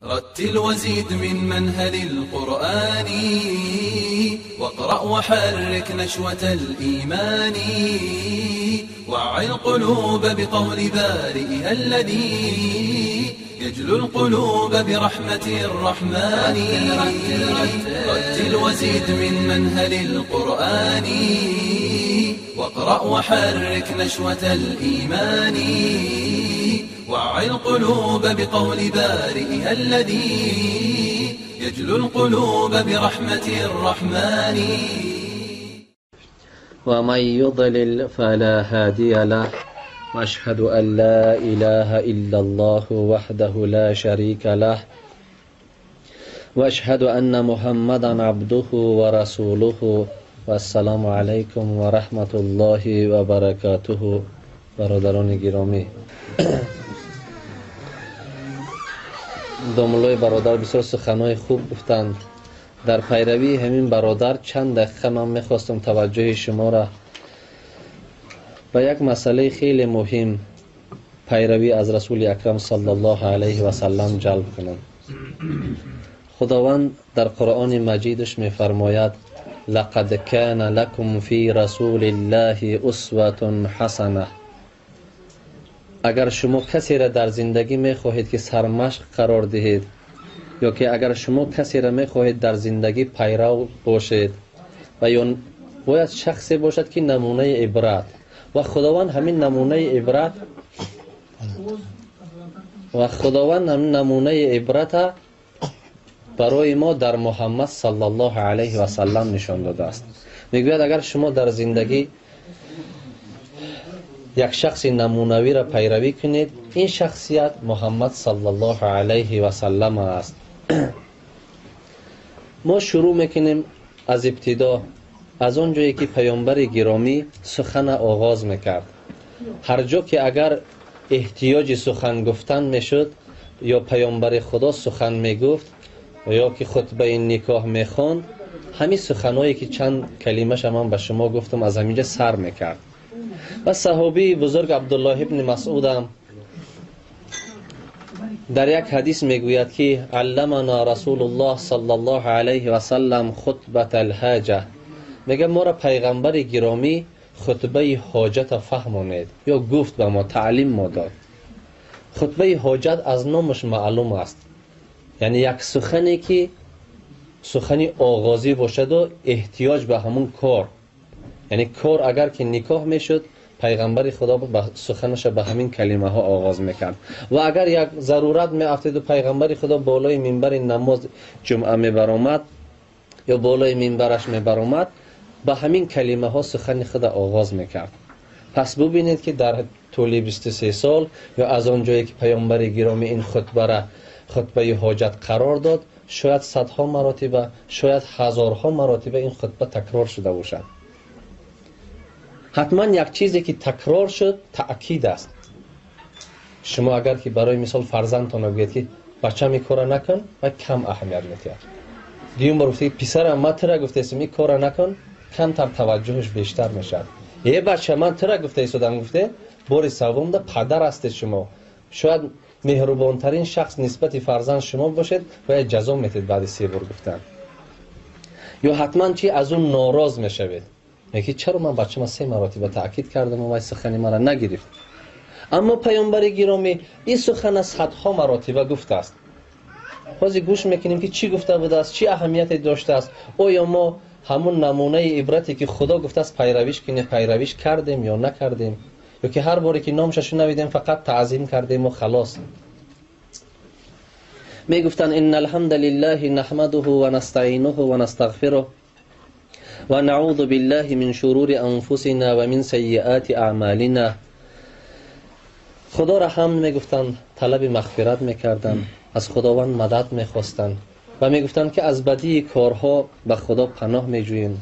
رتل وزيد من منهل القرآن واقرأ وحرك نشوة الإيمان وعي القلوب بقول بارئها الذي يجلو القلوب برحمة الرحمن. رتل وزيد من منهل القرآن واقرأ وحرك نشوة الإيمان وعي القلوب بقول بارئها الذي يجلو القلوب برحمة الرحمن. ومن يضلل فلا هادي له، وأشهد أن لا إله إلا الله وحده لا شريك له، وأشهد أن محمدا عبده ورسوله. والسلام علیکم و رحمت الله و برکاته. برادران گرامی، домуллои бародар бисёр суханҳои хуб гуфтанд. Дар пайравии ҳамин бародар чанд дақиқа ман мехостам таваҷҷӯҳи шуморо ба як масъалаи хеле муҳим, пайравӣ аз Расули Акрам саллаллоҳу алайҳи васаллам, ҷалб кунам. Худованд дар Қуръони Маҷидаш мефармояд: лақад кана лакум фи расулиллаҳи усватун ҳасана. Агар шумо касеро дар зиндагӣ мехоҳед ки сармашқ қарор диҳед, ё ки агар шумо касеро мехоҳед дар зиндагӣ пайрав бошед, ва ё бояд шахсе бошад ки намунаи ибрат, ва Худованд ҳамин намунаи ибрат, ва Худованд ҳамин намунаи ибрата барои мо дар Муҳаммад саллаллоҳу алайҳи васаллам нишон додааст. Мегӯяд агар шумо дар зиндагӣ як шахси намунавиро пайравӣ кунед, ин шахсият Муҳаммад саллаллоҳу алайҳи васаллам аст. Мо шурӯъ мекунем аз ибтидо, аз он ҷое ки паёмбари гиромӣ сухана оғоз мекард. Ҳар ҷо ки агар эҳтиёҷи сухан гуфтан мешуд, ё паёмбари Худо сухан мегуфт, ё ки хутбаи никоҳ мехонд, ҳамин суханҳое ки чанд калимаша ман ба шумо гуфтам, аз ҳаминҷа сар мекард. Ва саҳобии бузург Абдуллоҳ ибни Масъудам дар як ҳадис мегӯяд ки алламана Расулуллоҳ саллаллоҳу алайҳи васаллам хутбатал ҳоҷа. Мегӯяд моро пайғамбари гиромӣ хутбаи ҳоҷата фаҳмонед, ё гуфт ба мо, таълим мо дод. Хутбаи ҳоҷат аз номаш маълум аст, яъне як сухане ки сухани оғозӣ бошаду эҳтиёҷ ба ҳамун кор, яъне кор агар ки никоҳ мешуд, пайғамбари Худо суханаша ба ҳамин калимаҳо оғоз мекард. Ва агар як зарурат меафтиду пайғамбари Худо болои минбари намоз ҷумъа мебаромад ё болои минбараш мебаромад, ба ҳамин калимаҳо сухани худа оғоз мекард. Пас бубинед ки дар тӯли 23 сол, ё аз он ҷое ки паёмбари гиромӣ ин хутбара хутбаи ҳоҷат қарор дод, шояд садҳо маротиба, шояд ҳазорҳо маротиба ин хутба такрор шуда бошад. Ҳатман як чизе ки такрор шуд, таъкид аст. Шумо агар ки барои мисол фарзандтонро гӯед ки бачам ин кора накун, вай кам аҳамият медиҳад. Дуюм бор гуфте ки писарам, ман тура гуфтаистам ин кора накун, камтар таваҷҷӯҳаш бештар мешавад. Е бача, ман тура гуфтаистодам, гуфте, бори севумда падар ҳастед шумо. Шояд меҳрубонтарин шахс нисбати фарзанд шумо бошед, бояд ҷазо метед баъди се бор гуфтан. Ё ҳатман чи аз он нороз мешавед. Мегӯяд чаро ман бачама се маротиба таъкид кардам ва вай сухани мара нагирифт. Аммо паёмбари гиромӣ ин сухана садҳо маротиба гуфтааст. Ҳозир гӯш мекунем ки чӣ гуфта будааст, чӣ аҳамияте доштааст. Оё мо ҳамун намунаи ибрате ки Худо гуфтааст пайравиш кунем, пайравиш кардем ё накардем? Ё ки ҳар боре ки номша шунавидем фақат таъзим кардем ва халос? Мегуфтанд: инна алҳамда лиллаҳи наҳмадуҳу ва настаинуҳу ва настағфируҳ ва наъузу биллаҳи мин шурури анфусина ва мин сайиати аъмалина. Худоро ҳамд мегуфтанд, талаби мағфират мекарданд, аз Худованд мадад мехостанд ва мегуфтанд ки аз бадии корҳо ба Худо паноҳ меҷӯем.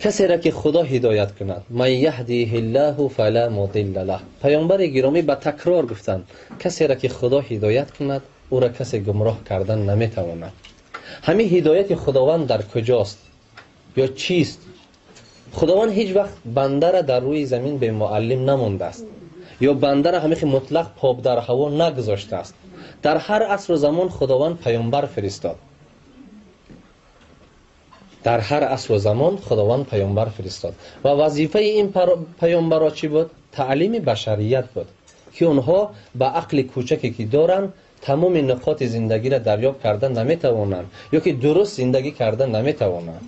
Касеро ки Худо ҳидоят кунад, ман яҳдиҳиллаҳу фала мудилла лаҳ. Паёмбари гиромӣ ба такрор гуфтанд, касеро ки Худо ҳидоят кунад, ӯро касе гумроҳ кардан наметавонад. Ҳамин ҳидояти Худованд дар куҷост ё чист? Худованд ҳеҷ вақт бандара дар рӯи замин бемуаллим намондааст. Ё бандаро ҳамихи мутлақ поб дар ҳаво нагузоштааст. Дар ҳар асру замон Худованд паёмбар фиристод. Дар ҳар асру замон Худованд паёмбар фиристод ва вазифаи ин паёмбарро чӣ буд? Таълими башарият буд, ки онҳо ба ақли кӯчаке ки доранд тамоми нуқоти зиндагиро дарёб карда наметавонанд ё ки дуруст зиндагӣ карда наметавонанд.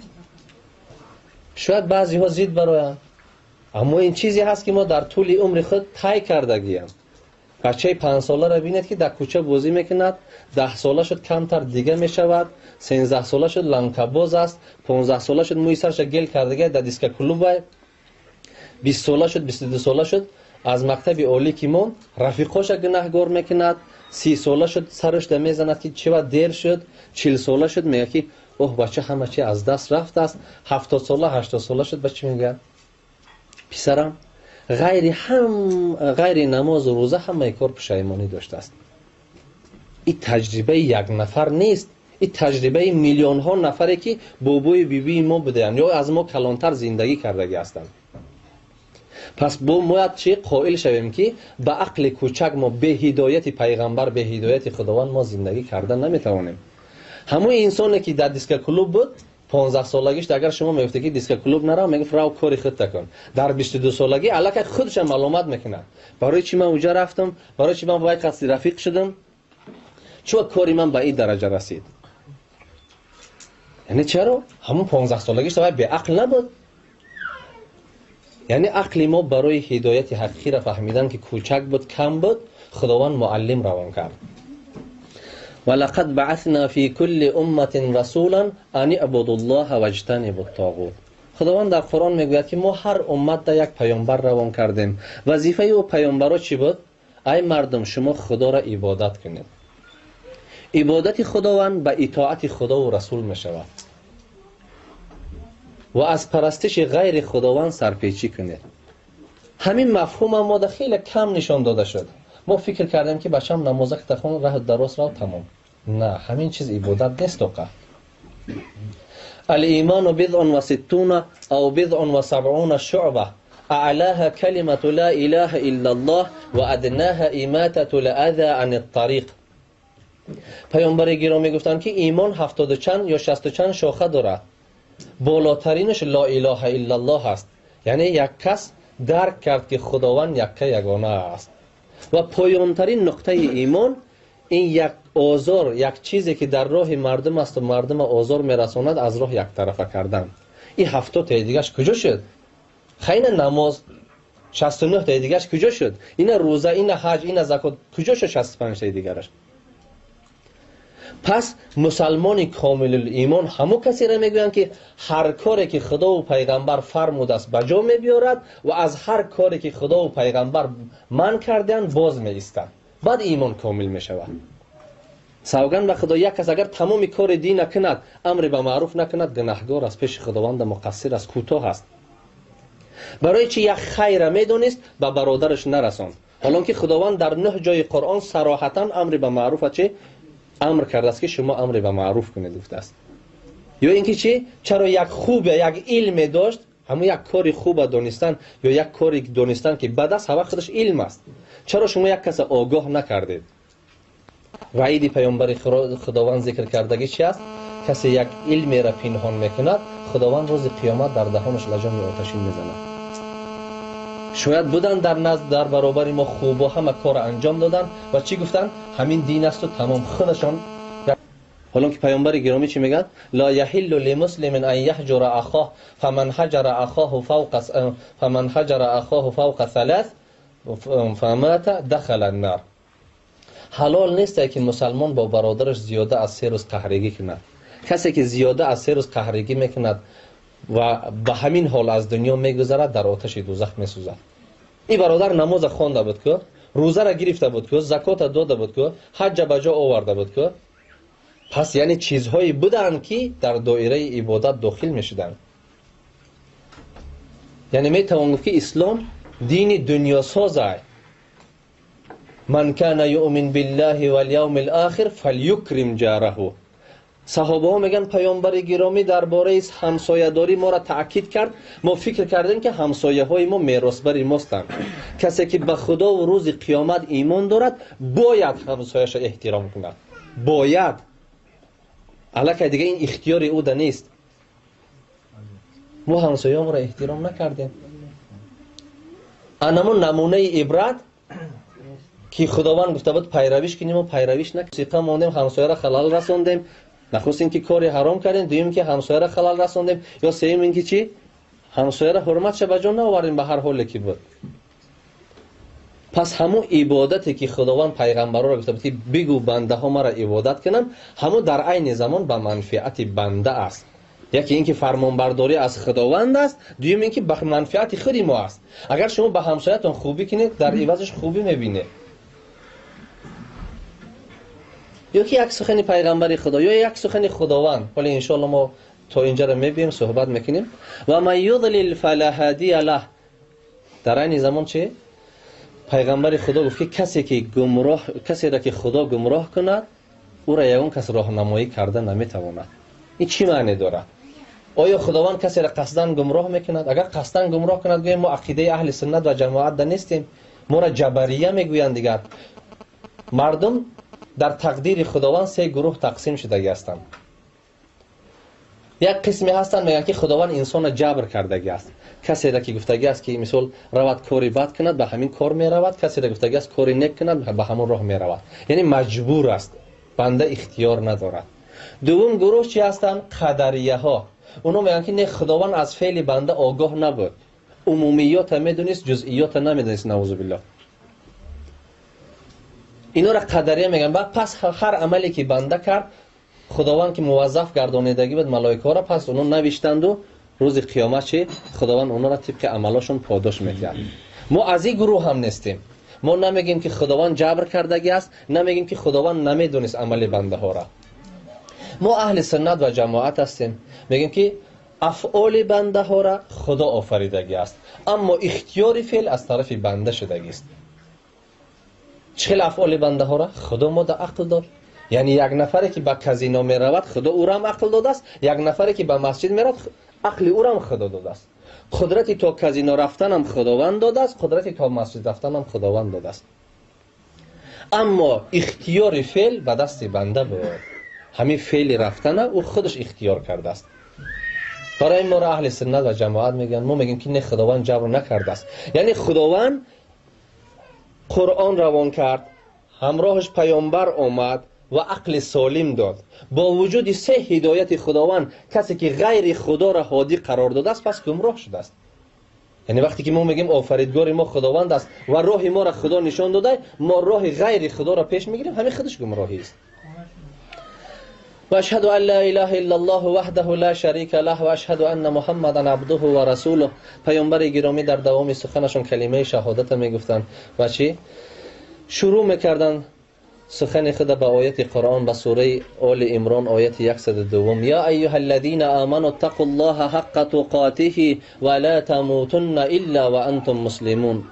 Шояд баъзеҳо зид бароянд, аммо ин чизе ҳаст ки мо дар тӯли умри худ тай кардагием. Бачаи 5-соларо бинед ки дар кӯча бозӣ мекунад, 10-сола шуд камтар дига мешавад, 13-сола шуд ланкабоз аст, 15-сола шуд мӯи сарша гел кардага дар дискоклуб, 20-сола шуд, 22-сола шуд аз мактаби олӣ ки монд рафиқоша гунаҳгор мекунад, 30-сола шуд сарашда мезанад ки чива дер шуд, 40-сола шуд мегӯяд ки оҳ бача ҳама чи аз даст рафтааст, 70-сола, 80-сола шуд ба чӣ мегӯяд? Писарам ғайри намозу рӯза ҳамаи кор пушаймонӣ доштааст. Ин таҷрибаи як нафар нест, ин таҷрибаи миллионҳо нафаре ки бобои бибии мо будаанд ё аз мо калонтар зиндагӣ кардагӣ ҳастанд. Пас бо бояд чӣ қоил шавем ки ба ақли кӯчак мо бе ҳидояти пайғамбар, бе ҳидояти Худованд мо зиндагӣ карда наметавонем. Ҳамон инсоне ки дар дискоклуб буд 15-солагиш агар шумо мегуфте ки дискоклуб нарав, мегуфт рав кори худта кун. Дар 22-солагӣ аллакай худша маломат мекунад. Барои чӣ ман уҷа рафтам? Барои чӣ ман бо як қасди рафиқ шудам? Чӯ кори ман ба ин дараҷа расид? Яъне чаро? Ҳамон 15-солагиш вай беақл набуд. Яъне ақли мо барои ҳидояти ҳақиқиро фаҳмидан ки кӯчак буд, кам буд, Худованд муаллим равон кард. ولقد بعثنا في كل أمة رسولا أن اعبدوا الله واجتنبوا الطاغوت. خداوند در قرآن میگوید که ما هر امت در یک پیامبر روان کردیم. وظیفه او پیامبرا چی بود؟ ای مردم شما خدا را عبادت کنید. عبادت خداوند به اطاعت خدا و رسول می شود و از پرستش غیر خداوند سرپیچی کنید. همین مفهوم ما در خیلی کم نشان داده شد. ما فکر کردیم که بچم نماز خون راه درست را تمام. نه، همین چیز عبادت نیست. آقا الایمان بضع و ستون او بضع و سبعون شعبه اعلاها کلمة لا اله الا الله و ادناها اماتة الاذى عن الطریق. پیامبر گرامی گفتند که ایمان 70 چند یا 60 چند شاخه دارد، بالاترینش لا اله الا الله است. یعنی یک کس درک کرد که خداوند یکه یگانه است. و پایانترین نقطه ایمان این یک آزار، یک چیزی که در راه مردم است و مردم آزار میرساند از راه یک طرفه کردن. این 70 تای دیگهش کجا شد؟ خیلی نماز 69 تای دیگهش کجا شد؟ این روزه، این حج، این زکات کجا شد 65 تای دیگرش؟ پس مسلمان کامل ایمان همو کسی را میگویند که هر کاری که خدا و پیغمبر فرموده است به جا میبیارد و از هر کاری که خدا و پیغمبر منع کردند باز میایستد. بعد ایمان کامل میشود. سوگند به خدا یک کس اگر تمام کار دین نکند، امر به معروف نکند، گناهگار است، پیش خداوند مقصر است، کوتاه است. برای چی یک خیر میدونست به برادرش نرساند، حالان که خداوند در 9 جای قرآن صراحتا امر به معروف چه امر کرده است که شما امر به معروف کنید گفته است. یا اینکه چی؟ چرا یک خوب یک علم داشت، همون یک کاری خوب دانستن یا یک کاری دانستن که بد است، هوا خودش علم است. چرا شما یک کس آگاه نکردید؟ وعید پیامبر خداوند ذکر کردگی چی است؟ کسی یک علمی را پنهان میکند، خداوند روز قیامت در دهانش لجام آتشین میزند. شاید بودن در نزد در برابر ما خوبا همه کار انجام دادن و چی گفتن؟ همین دین است و تمام خودشان. حالا که پیامبر گرامی چی میگن؟ لا یحل لمسلم ان یهجر اخاه فمن هجر اخاه فوق فمن هجر اخاه فوق ثلاث فمات دخل النار. حلال نیست که مسلمان با برادرش زیاده از 3 روز قهرگی کند. کسی که زیاده از 3 روز قهرگی میکند و به همین حال از دنیا میگذرد، در آتش دوزخ میسوزد. این برادر نماز خوانده بود که، روزه را گرفته بود که، زکات داده بود که، حج به جا آورده بود که. پس یعنی چیزهایی بودند که در دایره عبادت داخل میشدند. یعنی میتوان گفت که اسلام دین دنیا ساز است. من کان یؤمن بالله والیوم الاخر فلیکرم جاره. Саҳобаҳо мегӯянд паёмбари гиромӣ дар бораи ҳамсоядорӣ моро таъкид кард. Мо фикр кардем ки ҳамсояҳои мо меросбари мостанд. Касе ки ба Худо ва рӯзи қиёмат имон дорад бояд ҳамсояашро эҳтиром кунад. Бояд. Аллакай дига ин ихтиёри ӯ да нест. Мо ҳамсояҳоро эҳтиром накардем. Анамун намунаи ибрат ки Худованд гуфта буд пайравиш кунем ва пайравиш накардем. Сиқа мондем, ҳамсояро халал расондем. Нахуст ин ки кори ҳаром кардем, дуюм ки ҳамсояро халал расондем, ё сеюм ин ки чӣ? Ҳамсояро ҳурматша ба ҷо наовардем ба ҳар ҳоле ки буд. Пас ҳамун ибодате ки Худованд пайғамбарро гуфта буд ки бигӯ бандаҳо маро ибодат кунанд, ҳамун дар айни замон ба манфиати банда аст. Яке ин ки фармонбардорӣ аз Худованд аст, дуюм ин ки ба манфиати худи мо аст. Агар шумо ба ҳамсоятон хубӣ кунед, дар ивазаш хубӣ мебинед. Ё ки як сухани пайғамбари Худо, ё як сухани Худованд. Ҳоло иншоалло мо то инҷаро мебием, суҳбат мекунем. Ва ман юдлил фала ҳадия лаҳ. Дар айни замон чӣ? Пайғамбари Худо гуфт ки касе ки гумроҳ, касеро ки Худо гумроҳ кунад, ӯро ягон кас роҳнамоӣ карда наметавонад. Ин чӣ маъне дорад? Оё Худованд касеро қасдан гумроҳ мекунад? Агар қасдан гумроҳ кунад, гӯем мо ақидаи аҳли суннат ва ҷамоат да нестем, моро ҷабария мегӯянд. Дигар мардум дар тақдири Худованд се гурӯҳ тақсим шудагӣ ҳастанд. Як қисме ҳастанд мегӯянд ки Худованд инсонро ҷабр кардагӣ аст. Касеро ки гуфтагӣ аст ки мисол равад кори бад кунад, ба ҳамин кор меравад, касеро гуфтагӣ аст кори нек кунад, ба ҳамон роҳ меравад. Яъне маҷбур аст, банда ихтиёр надорад. Дуввум гурӯҳ чӣ ҳастанд? Қадарияҳо. Онҳо мегӯянд ки не, Худованд аз феъли банда огоҳ набуд, умумиётро медонист, ҷузъиётро намедонист, наузу биллоҳ. Инора қадария мегӯянд. Пас ҳар амале ки банда кард, Худованд ки муваззаф гардонидагӣ буд малоикаҳоро, пас онҳо навиштанду рӯзи қиёмат чӣ? Худованд онҳоро тибқи амалошон подош медиҳад. Мо аз ин гурӯҳ ҳам нестем. Мо намегӯем ки Худованд ҷабр кардагӣ аст, намегӯем ки Худованд намедонист амали бандаҳоро. Мо аҳли суннат ва ҷамоат ҳастем. Мегӯем ки афъоли бандаҳоро Худо офаридагӣ аст, аммо ихтиёри феъл аз тарафи банда шудагист. Чӣ хел афъоли бандаҳоро? Худо мо да ақл дод. Яъне як нафаре ки ба казино меравад, Худо ӯро ҳам ақл додааст, як нафаре ки ба масҷид меравад, ақли ӯро ҳам Худо додааст. Қудрати то казино рафтанам Худованд додааст, қудрати то масҷид рафтанам Худованд додааст. Аммо ихтиёри феъл ба дасти банда буд. Ҳамин феъли рафтана ӯ худаш ихтиёр кардааст. Барои моро аҳли суннат ва ҷамоат мегӯянд. Мо мегӯем ки не, Худованд ҷабр накардааст. Яъне Худованд Қуръон равон кард, ҳамроҳаш паёмбар омад ва ақли солим дод. Бо вуҷуди се ҳидояти Худованд касе ки ғайри Худоро ҳодӣ қарор додааст, пас гумроҳ шудааст. Яъне вақте ки мо мегӯем офаридгори мо Худованд аст ва роҳи моро Худо нишон додааст, мо роҳи ғайри Худоро пеш мегирем, ҳамин худаш гумроҳӣ аст. واشهد ان لا اله الا الله وحده لا شريك له واشهد ان محمدا عبده ورسوله. پیامبر گرامی در دوام سخنشون کلمه شهادت میگفتند و چی شروع میکردند سخن خود به آیت قرآن، به سوره آل عمران آیت 102: یا ایها الذین آمنوا اتقوا الله حق تقاته ولا تموتن الا وانتم مسلمون.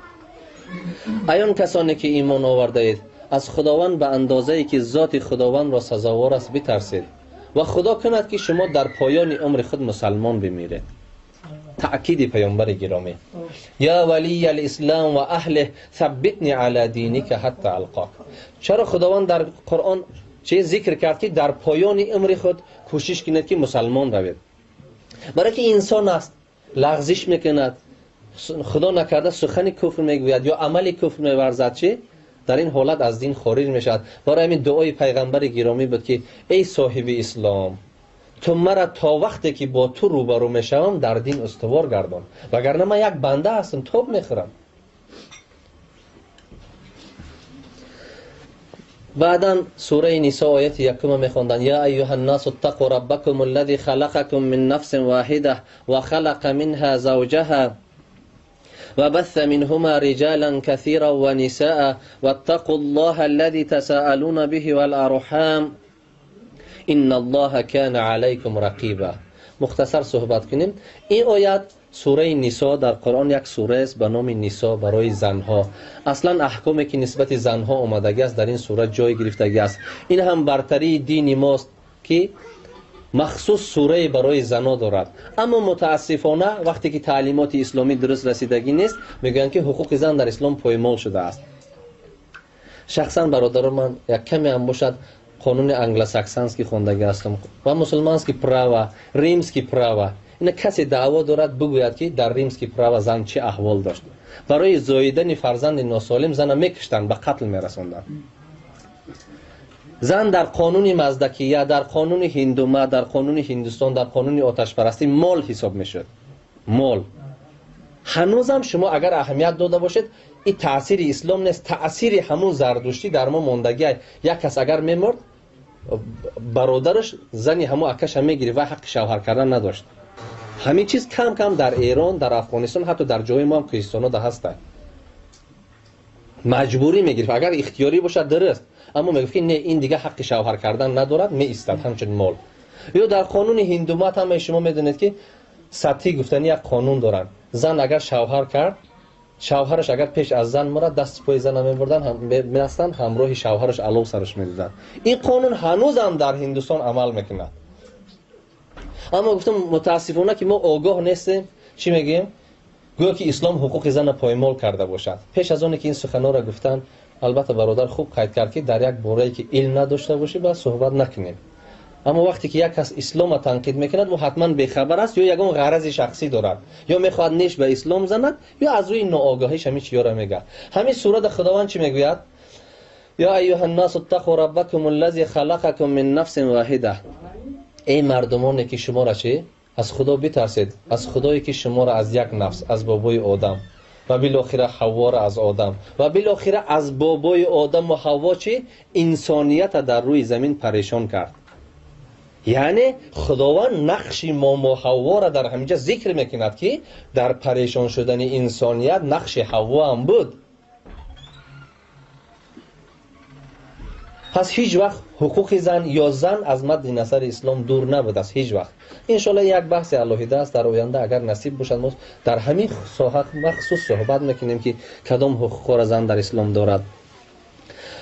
ایان کسانی که ایمان آورده اید، از خداوند به اندازه‌ای که ذات خداوند را سزاوار است بترسید و خدا کند که شما در پایان عمر خود مسلمان بمیرید. تأکید پیامبر گرامی: یا ولی الاسلام و اهله ثبتنی علی دینک حتی القاک. چرا خداوند در قرآن چه ذکر کرد که در پایان عمر خود کوشش کنید که مسلمان روید؟ برای که انسان است، لغزش میکند، خدا نکرده سخن کفر میگوید یا عمل کفر میورزد، چه در این حالت از دین خارج میشد. برای همین دعای پیغمبر گرامی بود که ای صاحب اسلام، تو مرا تا وقتی که با تو روبرو میشوم در دین استوار گردان، وگرنه من یک بنده هستم، توب میخورم. بعدا سوره نساء آیت یکم میخوندن: یا ایها الناس اتقوا ربکم الذی خلقکم من نفس واحده وخلق منها زوجها وبث منهما رجالا كثيرا ونساء واتقوا الله الذي تساءلون به والأرحام إن الله كان عليكم رقيبا. مختصر صحبت کنیم. این آیت سوره نساء در قرآن یک سوره است به نام نساء برای زنها. اصلا احکامی که نسبت زنها آمدگی است در این سوره جای گرفتگی است. این هم برتری دین ماست که Махсус сурае барои зано дорад. Аммо мутаассифона вақте ки таълимоти исломӣ дуруст расидагӣ нест, мегӯянд ки ҳуқуқи зан дар ислом поймол шудааст. Шахсан бародарон, ман як каме ҳам бошад қонуни англосаксонский хондагӣ ҳастам ва мусулманский право, римский право. Ина касе даъво дорад бигӯяд, ки дар римский право зан чӣ аҳвол дошт. Барои зоидани фарзанди носолим зана мекуштанд, ба қатл мерасонданд. Зан дар қонуни маздакия, дар қонуни ҳиндума, дар қонуни Ҳиндустон, дар қонуни оташпарастӣ мол ҳисоб мешуд. Мол. Ҳанӯзам шумо агар аҳамият дода бошед, ин таъсири ислом нест, таъсири ҳамун зардуштӣ дар мо мондагӣ. Як кас агар мемурд, бародараш зани ҳамун акаша мегирифт ва ҳаққи шавҳар кардан надошт. Ҳамин чиз кам кам дар Эрон, дар Афғонистон, ҳатто дар ҷои мо ҳам кӯҳистонҳо да ҳастанд. Маҷбурӣ мегирифт, агар ихтиёрӣ бошад дуруст, аммо мегуфт ки не, ин дига ҳаққи шавҳар кардан надорад, меистад ҳамчун мол. Ё дар қонуни ҳиндумат ҳамаи шумо медонед ки сатӣ гуфтани як қонун доранд. Зан агар шавҳар кард, шавҳараш агар пеш аз зан мурад, дасти пои зана мебурданд, меастанд, ҳамроҳи шавҳараш алов сараш медоданд. Ин қонун ҳанӯзам дар Ҳиндустон амал мекунад. Аммо гуфтам мутаассифона ки мо огоҳ нестем, чӣ мегӯем? Гӯё ки ислом ҳуқуқи зана поймол карда бошад. Пеш аз оне ки ин суханҳоро гуфтан, албатта бародар хуб қайд кард, ки дар як борае ки илм надошта бошӣ, бояд суҳбат накунем. Аммо вақте ки як кас исломро танқид мекунад, ӯ ҳатман бехабар аст, ё ягон ғарази шахсӣ дорад, ё мехоҳад неш ба ислом занад, ё аз рӯи ноогоҳиш ҳамин чизҳоро мегӯяд. Ҳамин сурада Худованд чӣ мегӯяд? Ё айюҳаннасу ттақу раббакум аллази халақакум мин нафсин воҳида. Эй мардумоне ки шуморо чӣ? Аз Худо битарсед, аз Худое ки шуморо аз як нафс, аз бобои Одам ва билохира Ҳавворо аз Одам ва билохира аз бобои Одаму Ҳавво чӣ? Инсонията дар рӯи замин парешон кард. Яъне Худованд нақши момо Ҳавворо дар ҳаминҷа зикр мекунад, ки дар парешон шудани инсоният нақши Ҳавво ҳам буд. Пас ҳеҷ вақт ҳуқуқи зан ё зан аз мадди назари ислом дур набудааст, ҳеҷ вақт. Иншоаллоҳ як баҳси алоҳида аст, дар оянда агар насиб бошад мо дар ҳамин соҳа махсус суҳбат мекунем, ки кадом ҳуқуқҳоро зан дар ислом дорад.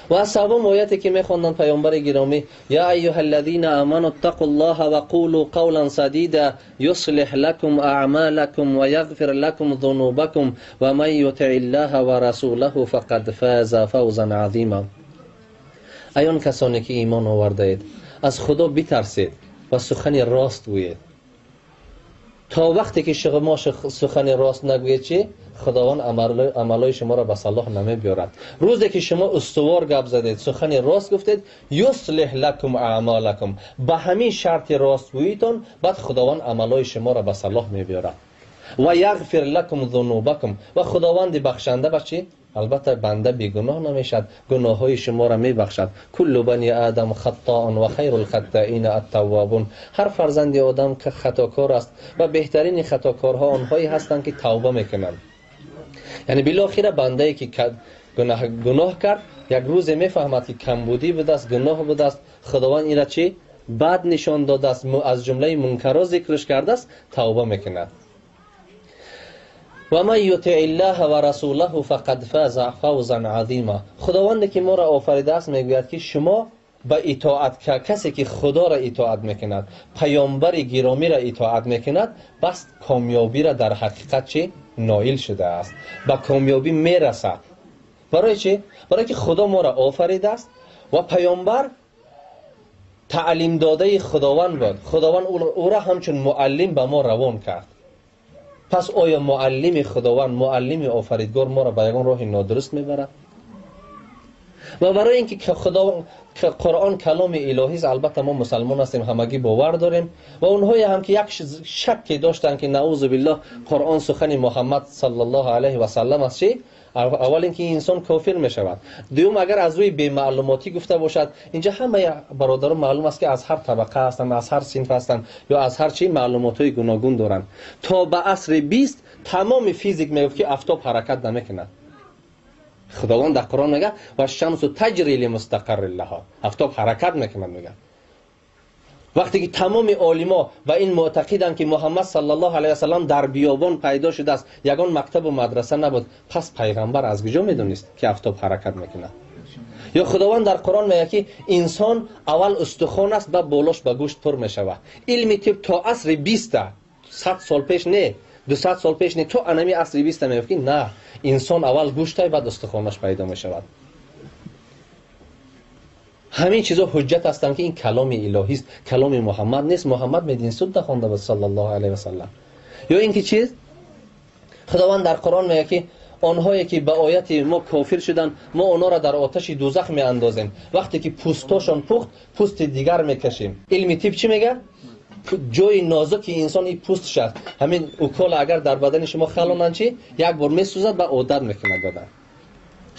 Ва севум ояте ки мехонданд паёмбари гиромӣ: я айюҳаллазина аману ттақуллоҳа ва қулу қавлан садида юслиҳ лакум аъмалакум ва яғфир лакум зунубакум ва ман ютиъиллаҳа ва расулаҳу фақад фаза фавзан азима. Ай он касоне ки имон овардаед, аз Худо битарсед ва сухани рост гӯед. То вақте ки шумо сухани рост нагӯед, чӣ? Худованд амалҳои шуморо ба салоҳ намебиёрад. Рӯзе ки шумо устувор гап задед, сухани рост гуфтед, юслиҳ лакум аъмалакум, ба ҳамин шарти ростгӯитон баъд Худованд амалҳои шуморо ба салоҳ мебиёрад. Ва яғфир лакум зунубакум, ва Худованди бахшанда ба чӣ? Албатта банда бегуноҳ намешавад, гуноҳҳои шуморо мебахшад. Куллу бани одам хаттоун ва хайрул хаттоина аттаввобун. Ҳар фарзанди одам хатокор аст ва беҳтарини хатокорҳо онҳое ҳастанд ки тавба мекунанд. Яъне билохира бандае ки гуноҳ кард, як рӯзе мефаҳмад ки камбудӣ будааст, гуноҳ будааст, Худованд инро чӣ? Бад нишон додааст, аз ҷумлаи мункарро зикраш кардааст, тавба мекунад. Ва ман ютиъиллаҳа ва расулаҳу фақад фаза фавзан азима. Худованде ки моро офаридааст мегӯяд ки шумо ба итоат, касе ки Худоро итоат мекунад, паёмбари гиромиро итоат мекунад, бас комёбиро дар ҳақиқат чӣ? Ноил шудааст, ба комёбӣ мерасад. Барои чӣ? Барои ки Худо моро офаридааст ва паёмбар таълим додаи Худованд буд. Худованд ӯро ҳамчун муаллим ба мо равон кард. Пас оё муаллими Худованд, муаллими офаридгор моро ба ягон роҳи нодуруст мебарад? Ва барои ин ки Қуръон каломи илоҳист, албатта мо мусалмон ҳастем, ҳамагӣ бовар дорем. Ва онҳое ҳам ки як шакке доштанд ки наузу биллоҳ Қуръон сухани Муҳаммад саллаллоҳу алайҳи васаллам аст, чӣ? Аввал ин ки инсон кофир мешавад. Дуюм, агар аз рӯи бемаълумотӣ гуфта бошад, инҷа ҳамаи бародарон маълум аст ки аз ҳар табақа ҳастанд, аз ҳар синф ҳастанд ё аз ҳар чӣ маълумотҳои гуногун доранд. То ба асри 20 тамоми физик мегуфт ки афтоб ҳаракат намекунад. Худованд дар Қуръон мегӯяд ва шамсу таҷри лимустақаррин лаҳо, афтоб ҳаракат мекунад мегӯяд. Вақте ки тамоми олимо ба ин муътақиданд ки Муҳаммад саллаллоҳу алайҳи васаллам дар биёбон пайдо шудааст, ягон мактабу мадраса набуд, пас пайғамбар аз куҷо медонист ки афтоб ҳаракат мекунад? Ё Худованд дар Қуръон мегӯяд, ки инсон аввал устухон аст, баъд болош ба гӯшт пур мешавад. Илми тиб то асри 20, 100 сол пеш не, 200 сол пеш не, то анами асри 20 мегӯяд, ки на, инсон аввал гӯштай, баъд устухонаш пайдо мешавад. Ҳамин чизо ҳуҷҷат ҳастанд, ки ин каломи илоҳист, каломи Муҳаммад нест. Муҳаммад мединститут нахонда буд саллаллоҳу алайҳи васаллам. Ё ин ки чиз? Худованд дар Қуръон мегӯяд, ки онҳое ки ба ояти мо кофир шуданд, мо онҳоро дар оташи дӯзах меандозем. Вақте ки пӯстошон пухт, пӯсти дигар мекашем. Илми тиб чӣ мегӯяд? Ҷои нозуки инсон ин пӯст шуд. Ҳамин укол агар дар бадани шумо халонанд, чӣ? Як бор месӯзад ва одат мекунад бадан.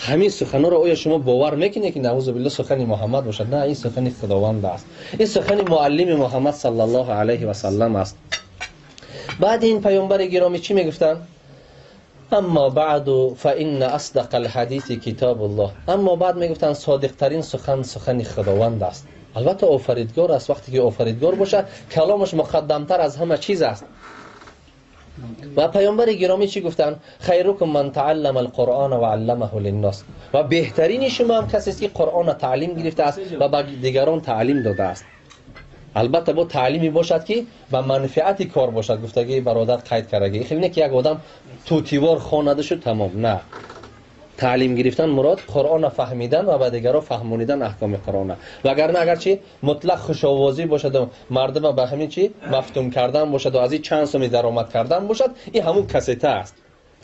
Ҳамин суханҳоро оё шумо бовар мекунед, ки наъузу биллоҳ сухани Муҳаммад бошад? На, ин сухани Худованд аст. Ин сухани муаллими Муҳаммад саллаллоҳу алайҳи васаллам аст. Баъд ин паёмбари гиромӣ чӣ мегуфтанд? Аммо баъду фаинна асдақа алҳадиси китобуллоҳ. Аммо баъд мегуфтанд, содиқтарин сухан сухани Худованд аст. Албатта офаридгор аст. Вақте ки офаридгор бошад, каломаш муқаддамтар аз ҳама чиз аст. Ва паёмбари гиромӣ чӣ гуфтанд? Хайрукум ман тааллама алқуръона ва алламаҳу линнос. Ва беҳтарини шумо ҳам касест, ки Қуръонро таълим гирифтааст ва ба дигарон таълим додааст. Албатта бо таълиме бошад, ки ба манфиати кор бошад, гуфтагии бародар қайд кардагӣ. Хеле не ки як одам тутивор хонада шуд, тамом. На, таълим гирифтан мурод Қуръонро фаҳмидан ва ба дигарон фаҳмонидан аҳкоми Қуръонро. Вагарна агарчи мутлақ хушовозӣ бошад ва мардумро ба ҳамин чӣ мафтун кардан бошад ва аз ин чанд суми даромад кардан бошад, ин ҳамун касета аст.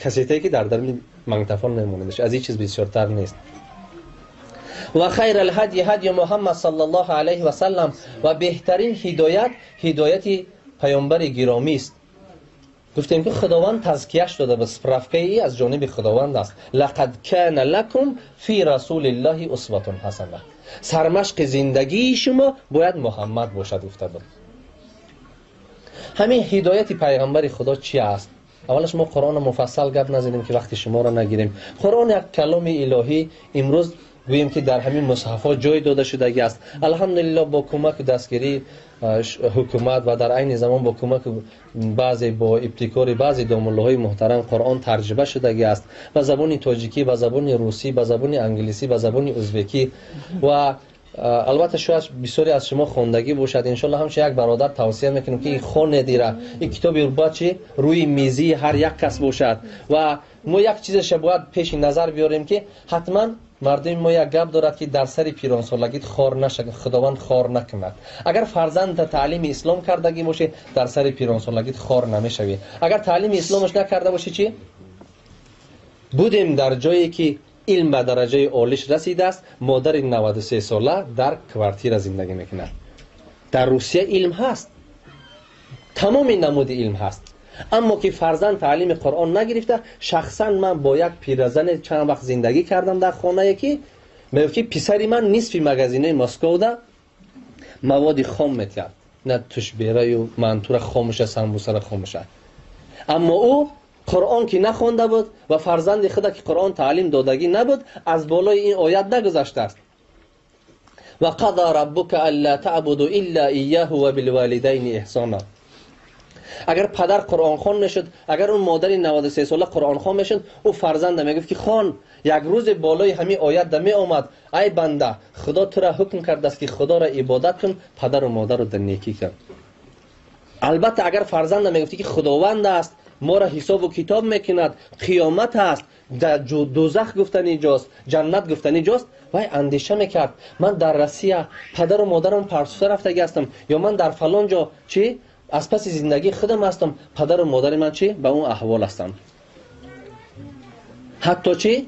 Касетае ки дар даруни магнитофон мемонад, аз ин чиз бисёртар нест. Ва хайр алҳадй ҳадй Муҳаммад саллаллоҳу алайҳи васаллам. Ва беҳтарин ҳидоят ҳидояти паёмбари гиромист. Гуфтем, ки Худованд тазкияш дода, ба справкаи аз ҷониби Худованд аст. Лақад кана лакум фи расулиллаҳи усватун ҳасана. Сармашқи зиндагии шумо бояд Муҳаммад бошад, гуфта буд. Ҳамин ҳидояти пайғамбари Худо чи аст? Аввалаш мо Қуръонро муфассал гап назадем, ки вақти шуморо нагирем. Қуръон як каломи илоҳӣ, имрӯз гӯем, ки дар ҳамин мусҳафҳо ҷой дода шудагӣ аст. Алҳамдулиллоҳ, бо кӯмаку дастгирии ҳукумат ва дар айни замон бо кӯмаку баъзе бо ибтикори баъзе домуллоҳои муҳтарам Қуръон тарҷима шудагӣ аст ба забони тоҷикӣ, ба забони русӣ, ба забони англисӣ, ба забони узбекӣ. Ва албатта шояд бисёре аз шумо хондагӣ бошад. Иншоаллоҳ ҳамчун як бародар тавсия мекунем, ки хонед ира. Ин китоби бояд чи рӯи мизии ҳар як кас бошад. Ва мо як чизеша бояд пеши назар биёрем, ки ҳатман мардуми мо як гап дорад, ки дар сари пиронсолагит хор нашавад, Худованд хор накунад. Агар фарзандта таълими ислом кардагӣ бошӣ, дар сари пиронсолагит хор намешавӣ. Агар таълими исломаш накарда бошӣ, чӣ? Будем дар ҷое, ки илм ба дараҷаи олиш расидааст, модари 93 сола дар квартира зиндагӣ мекунад. Дар Русия илм ҳаст, тамоми намуди илм ҳаст, аммо ки фарзанд таълими Қуръон нагирифта. Шахсан ман бо як пиразане чанд вақт зиндагӣ кардам дар хонае, ки мегуфт, ки писари ман нисфи магазинои Московда маводи хом метиҳад, на тушбераю мантура хомуша, самбусара хомуша. Аммо ӯ Қуръон ки нахонда буд ва фарзанди худа ки Қуръон таълим додагӣ набуд, аз болои ин оят нагузаштааст: ва қада раббука алла таъбуду илла ияҳу ва билвалидайни эҳсона. Агар падар қуръонхон мешуд, агар он модари 93 сола қуръонхон мешуд, ӯ фарзанда мегуфт, ки хон. Як рӯзе болои ҳамин оят да меомад: ай банда, Худо тура ҳукм кардааст, ки Худоро ибодат кун, падару модарро дар некӣ кун. Албатта, агар фарзанда мегуфтӣ, ки Худованд аст, моро ҳисобу китоб мекунад, қиёмат аст, дӯзах гуфтани ҷост, ҷаннат гуфтани ҷост, вай андеша мекард: ман дар Россия падару модарам парсута рафтагӣ ҳастам, ё ман дар фалон ҷо чӣ аз паси зиндагии худам ҳастам, падару модари ман чӣ ба он аҳвол ҳастанд. Ҳатто чӣ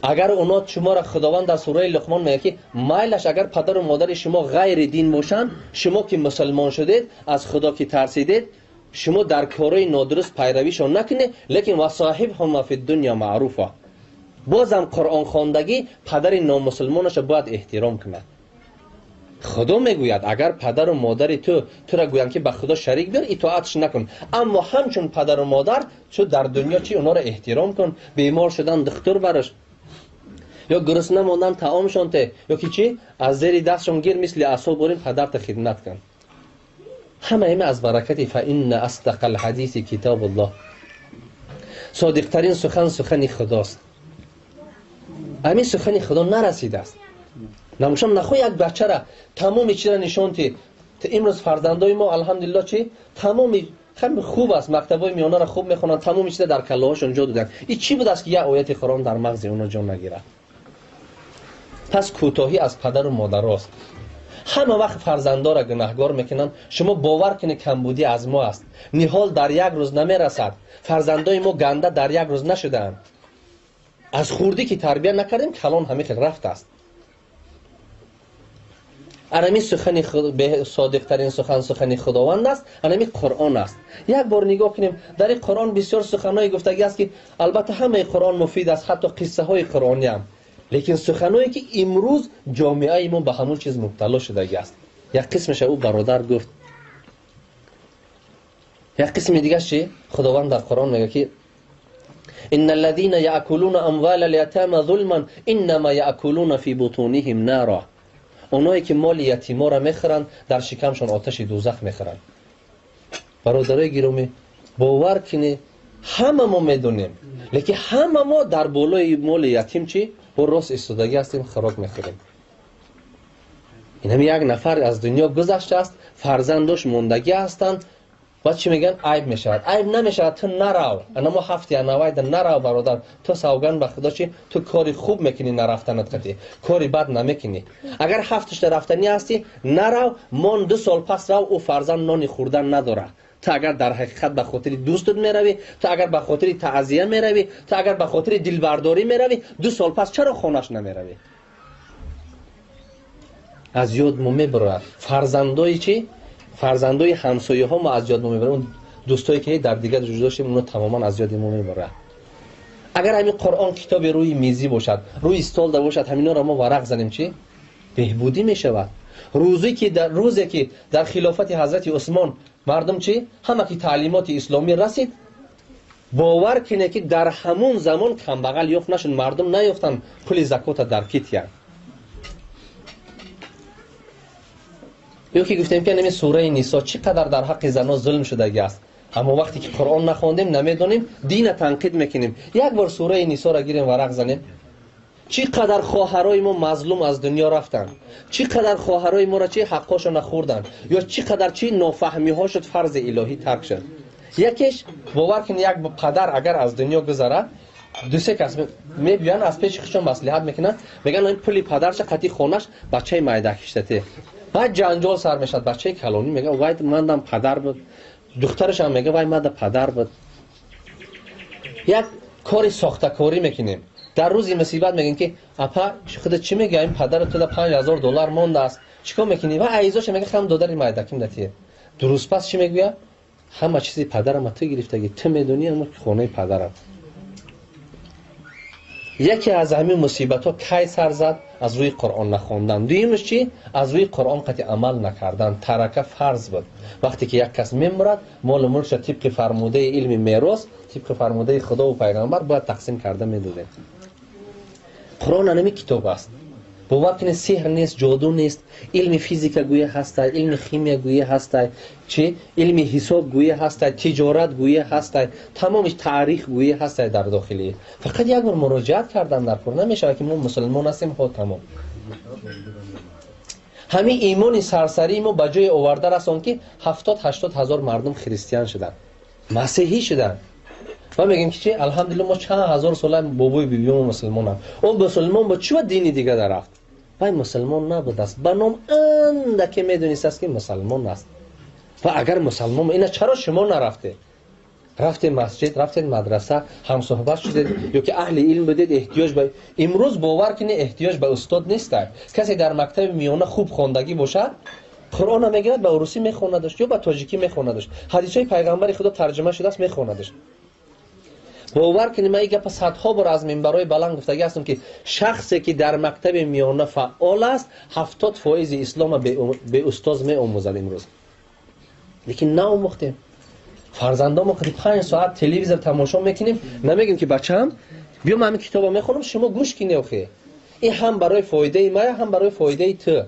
агар оно шуморо, Худованд дар сураи Луқмон мегӯяд, ки майлаш, агар падару модари шумо ғайри дин бошанд, шумо ки мусулмон шудед, аз Худо ки тарсидед, шумо дар корҳои нодуруст пайравишон накунед, лекин васоҳибҳума фи дунё маъруфа. Бозам қуръонхондагӣ падари номусулмонаша бояд эҳтиром кунад. Худо мегӯяд, агар падару модари ту тура гӯянд, ки ба Худо шарик биёр, итоатш накун, аммо ҳамчун падару модар ту дар дунё чи онҳоро эҳтиром кун. Бемор шудан, духтур бараш, ё гурусна мондан, таомшон те, ё ки чӣ аз зери дастшон гир, мисли асо борин падарта хидмат кун. Ҳама ими аз баракати фа инна асдақа алҳадиси китобуллоҳ. Содиқтарин сухан сухани Худост. Ҳамин сухани Худо нарасидааст. Намушам нахоҳ як бачара тамоми чизро нишон ти. Имрӯз фарзандои мо алҳамдулиллоҳ чи тамоми хеле хуб аст, мактабҳои миёнаро хуб мехонанд, тамоми чизро дар каллаҳошон ҷо доданд. Ин чӣ будааст ки як ояти Қуръон дар мағзи онҳо ҷо нагирад? Пас кӯтоҳӣ аз падару модарост. Ҳама вақт фарзандоро гунаҳгор мекунанд. Шумо бовар кунед, камбудӣ аз мо аст. Ниҳол дар як рӯз намерасад. Фарзандои мо ганда дар як рӯз нашудаанд. Аз хурдӣ ки тарбия накардем, калон ҳамин хел рафтааст. Анами сухани содиқтарин сухан сухани Худованд аст, анами Қуръон аст. Як бор нигоҳ кунем, дар ин Қуръон бисёр суханҳое гуфтагӣ аст, ки албатта ҳамаи Қуръон муфид аст, ҳатто қиссаҳои қуръониам. Лекин суханҳое ки имрӯз ҷомеаи мо ба ҳамон чиз мубтало шудагӣ аст. Як қисмаша ӯ бародар гуфт, як қисми дигаш чи? Худованд дар Қуръон мегӯяд ки إن الذين يأكلون أموال اليتامى ظلما إنما يأكلون في بطونهم نارا. Оное ки моли ятиморо мехӯранд, дар шикамшон оташи дӯзах мехӯранд. Бародарои гиромӣ, бовар кунед, ҳама мо медонем, лекин ҳама мо дар болои моли ятим чи бо рост истодагӣ ҳастем, хӯрок мехӯрем. Ин ҳами як нафар аз дунё гузаштааст, фарзандош мондагӣ ҳастанд, баъд чӣ мегӯянд? Айб мешавад. Айб намешавад, ту нарав. Ана мо ҳафти анавайда нарав, бародар. Ту савганд ба Худо чи ту кори хуб мекунӣ нарафтанат қатӣ, кори бад намекунӣ. Агар ҳафташта рафтанӣ ҳастӣ, нарав, мон 2 сол пас рав, ӯ фарзанд нони хӯрдан надорад. Ту агар дар ҳақиқат ба хотири дӯстат меравӣ, ту агар ба хотири таъзия меравӣ, ту агар ба хотири дилбардорӣ меравӣ, 2 сол пас чаро хонаш намеравӣ? Аз ёд мо мебарад. Фарзандои чӣ? Фарзандои ҳамсояҳо мо аз ёд мо мебарад. Он дӯстое ки дар дигар ҷо доштем, онҳо тамоман аз ёди мо мебарад. Агар ҳамин Қуръон китоби рӯи мизӣ бошад, рӯи столда бошад, ҳаминҳоро мо варақ занем, чӣ? Беҳбудӣ мешавад. Рӯзе ки дар хилофати ҳазрати Усмон мардум чӣ? Ҳама ки таълимоти исломӣ расид, бовар кунед ки дар ҳамон замон камбағал ёфт нашуд, мардум наёфтанд пули закота дар китян. Ё ки гуфтем ки ҳамин сураи Нисо чӣ қадар дар ҳаққи занон зулм шудагӣ аст. Аммо вақте ки Қуръон нахондем, намедонем, дина танқид мекунем. Як бор сураи Нисоро гирем, варақ занем. Чӣ қадар хоҳарои мо мазлум аз дунё рафтанд, чӣ қадар хоҳарои моро чӣ ҳаққошона хӯрданд, ё чӣ қадар чӣ нофаҳмиҳо шуд, фарзи илоҳӣ тарк шуд. Якеш бовар кунед, як падар агар аз дунё гузарад, ду-се кас мебиёянд, аз пеши худшон маслиҳат мекунанд, мегӯянд ин пули падарша қатъи хонаш бачаи майда киштате. Баъд ҷанҷол сар мешавад, бачаи калонӣ мегӯяд вай мандам падар буд, духтарашам мегӯяд вай манда падар буд. Як кори сохтакорӣ мекунем. Дар рӯзи мусибат мегӯем ки апа худат чӣ мегӯӣ, ин падарат туда $5000 мондааст, чӣ кор мекунӣ? Ва аизоша мегӯяд хам додари майдаким датие. Дуруст пас чӣ мегӯяд? Ҳама чизи падарама ту гирифтагӣ, ту медонӣ аммо хонаи падарам. Яке аз ҳамин мусибатҳо кай сар зад? Аз рӯи Қуръон нахондан. Дуюмаш чӣ? Аз рӯи Қуръон қатъи амал накардан. Тарака фарз буд. Вақте ки як кас мемурад, молу мулкша тибқи фармудаи илми мерос, тибқи фармудаи Худову пайғамбар бояд тақсим карда медодем. Қуръон ҳамин китоб аст. Бовар кунед, сеҳр нест, ҷоду нест, илми физика гӯя ҳастай, илми химия гӯя ҳастай, чӣ? Илми ҳисоб гӯя ҳастай, тиҷорат гӯя ҳастай, тамоми таърих гӯя ҳастай дар дохилӣ. Фақат як бор муроҷиат кардан дар кор намешавад ки мо мусулмон ҳастем, ҳо тамом. Ҳамин имони сарсарии мо ба ҷое оварда расон ки 70-80 ҳазор мардум христиан шуданд, масеҳӣ шуданд. Ва мегӯем ки чи? Алҳамдулиллоҳ мо чанд ҳазор сола бобои бибиёмо мусулмонанд. Он мусулмон бо чӣ дини дига дарафт? Вай мусулмон набудааст. Ба ном андаке медонистааст ки мусулмон аст. Ва агар мусулмон, ина чаро шумо нарафтед? Рафтед масҷид, рафтед мадраса, ҳамсуҳбат шудед ё ки аҳли илм будед, эҳтиёҷ ба имрӯз бовар кунед, эҳтиёҷ ба устод нест. Касе дар мактаби миёна хуб хондагӣ бошад, Қуръонро мегирад, ба урусӣ мехонадаш ё ба тоҷикӣ мехонадаш. Ҳадисҳои пайғамбари Худо тарҷума шудааст, мехонадаш. Бовар кунед, ман ин гапа садҳо бор аз минбарҳои баланд гуфтагӣ ҳастам ки шахсе ки дар мактаби миёна фаъол аст, 70% ислома беустоз меомӯзад имрӯз. Лекин наомӯхтем. Фарзандомо қади 5 соат телевизор тамошо мекунем, намегӯем ки бачаам биё ман ҳамин китобро мехонам, шумо гӯш кунед охе. Ин ҳам барои фоидаи мая, ҳам барои фоидаи ту.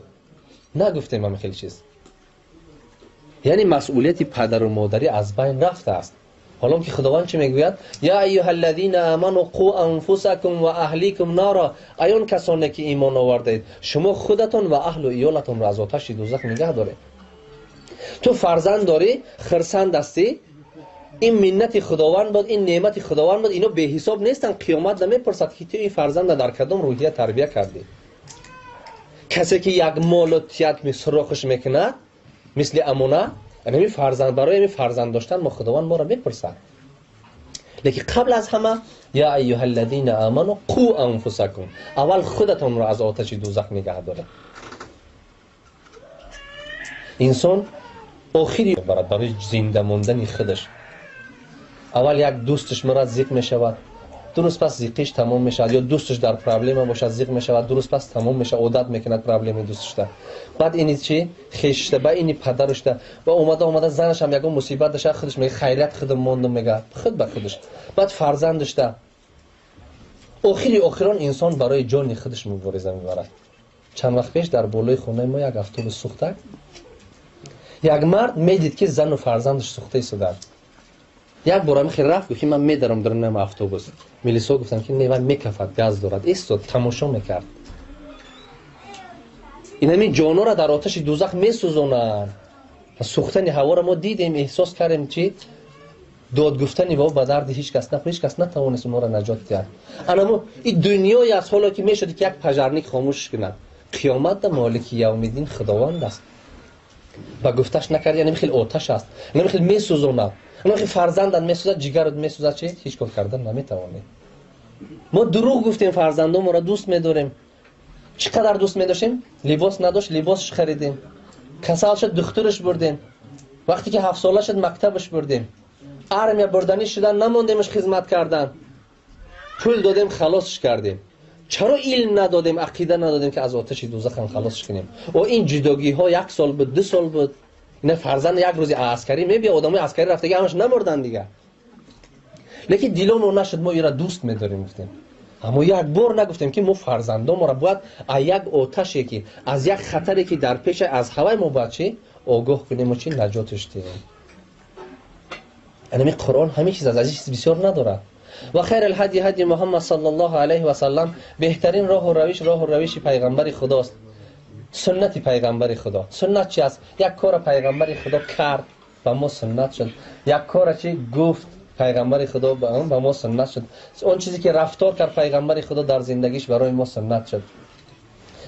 Нагуфтем ҳамин хеле чиз. Яъне масъулияти падару модарӣ аз байн рафтааст. Ҳоло ки Худованд чӣ мегӯяд? Я айюҳаллазина аману қу анфусакум ва аҳликум нара. Ай он касоне ки имон овардаед, шумо худатон ва аҳлу иёлатонро аз оташи дӯзах нигаҳ доред. Ту фарзанд дорӣ, хирсанд ҳастӣ, ин миннати Худованд буд, ин неъмати Худованд буд, ино беҳисоб нестанд. Қиёмат намепурсад ки ту ин фарзандро дар кадом рӯҳия тарбия кардӣ. Касе ки як молу тият сурохш мекунад, мисли амона, ҳамин фарзанд, барои ҳамин фарзанд доштан мо Худованд моро мепурсад. Лекин қабл аз ҳама я айюҳаллазина аману қу анфусакум, аввал худатонро аз оташи дӯзах нигаҳ доред. Инсон охири барои зинда мондани худаш аввал як дӯсташ мурад, зиқ мешавад, ду рӯз пас зиқиш тамом мешавад, ё дӯсташ дар проблема бошад, зиқ мешавад, ду рӯз пас тамом мешавад, одат мекунад проблемаи дӯсташда. Баъд ини чи хешишда, баъд ини падарашда, ва омада омада занаш ҳам ягон мусибат дошта, худаш мега хайрият худам мондам, мега худ ба худаш. Баъд фарзандашда. Охири охирон инсон барои ҷони худаш мубориза мебарад. Чанд вақт пеш дар болои хонаи мо як автобус сӯхта. Як мард медид ки зану фарзандаш сӯхта истодаанд. Як бор ҳамин хел рафт, гуфт ки ман медарам дарунам автобус. Милисо гуфтанд ки не, вай мекафад, газ дорад. Истод, тамошо мекард. Ин ҳамин ҷонора дар оташи дӯзах месӯзонанд. Сӯхтани ҳаворо мо дидем, эҳсос кардем, чи дод гуфтани во ба дарди ҳеҷ кас нахӯрд, ҳеҷ кас натавонист онҳоро наҷот диҳад. Анамо ин дунёе аст, ҳоло ки мешуд ки як пожарник хомӯш кунад. Қиёмат да молики явмиддин Худованд аст. Ба гуфташ накард, яъне хеле оташ аст, яъне хеле месӯзонад, яъне хеле фарзандат месӯзад, ҷигарат месӯзад, чи ҳеҷ кор кардан наметавонӣ. Мо дурӯғ гуфтем, фарзандонмонро дӯст медорем. Чӣ қадар дӯст медоштем? Либос надошт, либосш харидем. Касал шуд, духтураш бурдем. Вақте ки 7 сола шуд, мактабаш бурдем. Армия бурданӣ шудан намондемаш хизмат кардан. Пул додем, халосш кардем. Чаро илм надодем, ақида надодем ки аз оташи дӯзах ҳам халосш кунем? О ин ҷудогиҳо 1 сол буд, 2 сол буд. Ина фарзанд як рӯзи аскарӣ мебия, одамои аскарӣ рафтаги ҳамаш намурданд дигар. Лекин дилоно нашуд, мо ира дӯст медорем гуфтем. Аммо як бор нагуфтем ки мо фарзандонмонро бояд аз як оташе ки, аз як хатаре ки дар пеша аз ҳавай мо бояд чи огоҳ кунем ва чи наҷотш диҳем. Ҳамин Қуръон ҳамин чиз аст, аз ин чиз бисёр надорад. Ва хайр алҳади ҳади Муҳаммад саллаллоҳу алайҳи васаллам, беҳтарин роҳу равиш роҳу равиши пайғамбари Худост, суннати пайғамбари Худо. Суннат чи аст? Як кора пайғамбари Худо кард, ба мо суннат шуд. Як кора чи гуфт пайғамбари Худо, ба мо суннат шуд. Он чизе ки рафтор кард пайғамбари Худо дар зиндагиш барои мо суннат шуд.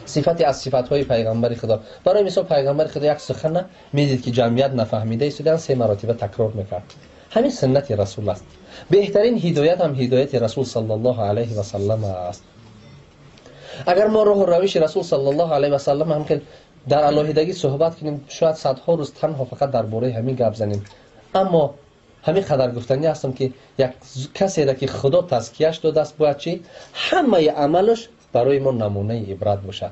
Сифати аз сифатҳои пайғамбари Худо. Барои мисол пайғамбари Худо як сухана медид ки ҷамъият нафаҳмида истодан, 3 маротиба такрор мекард. Ҳамин суннати расул аст. Беҳтарин ҳидоят ҳам ҳидояти расул саллаллоҳу алайҳи васаллам аст. Агар мо роҳу равиши расул саллаллоҳу алайҳи васаллам ҳам хел дар алоҳидагӣ суҳбат кунем, шояд садҳо рӯз танҳо фақат дар бораи ҳамин гап занем. Аммо ҳамин қадар гуфтанӣ ҳастам ки як касеро ки Худо тазкияш додааст, бояд чи ҳамаи амалаш барои мо намунаи ибрат бошад.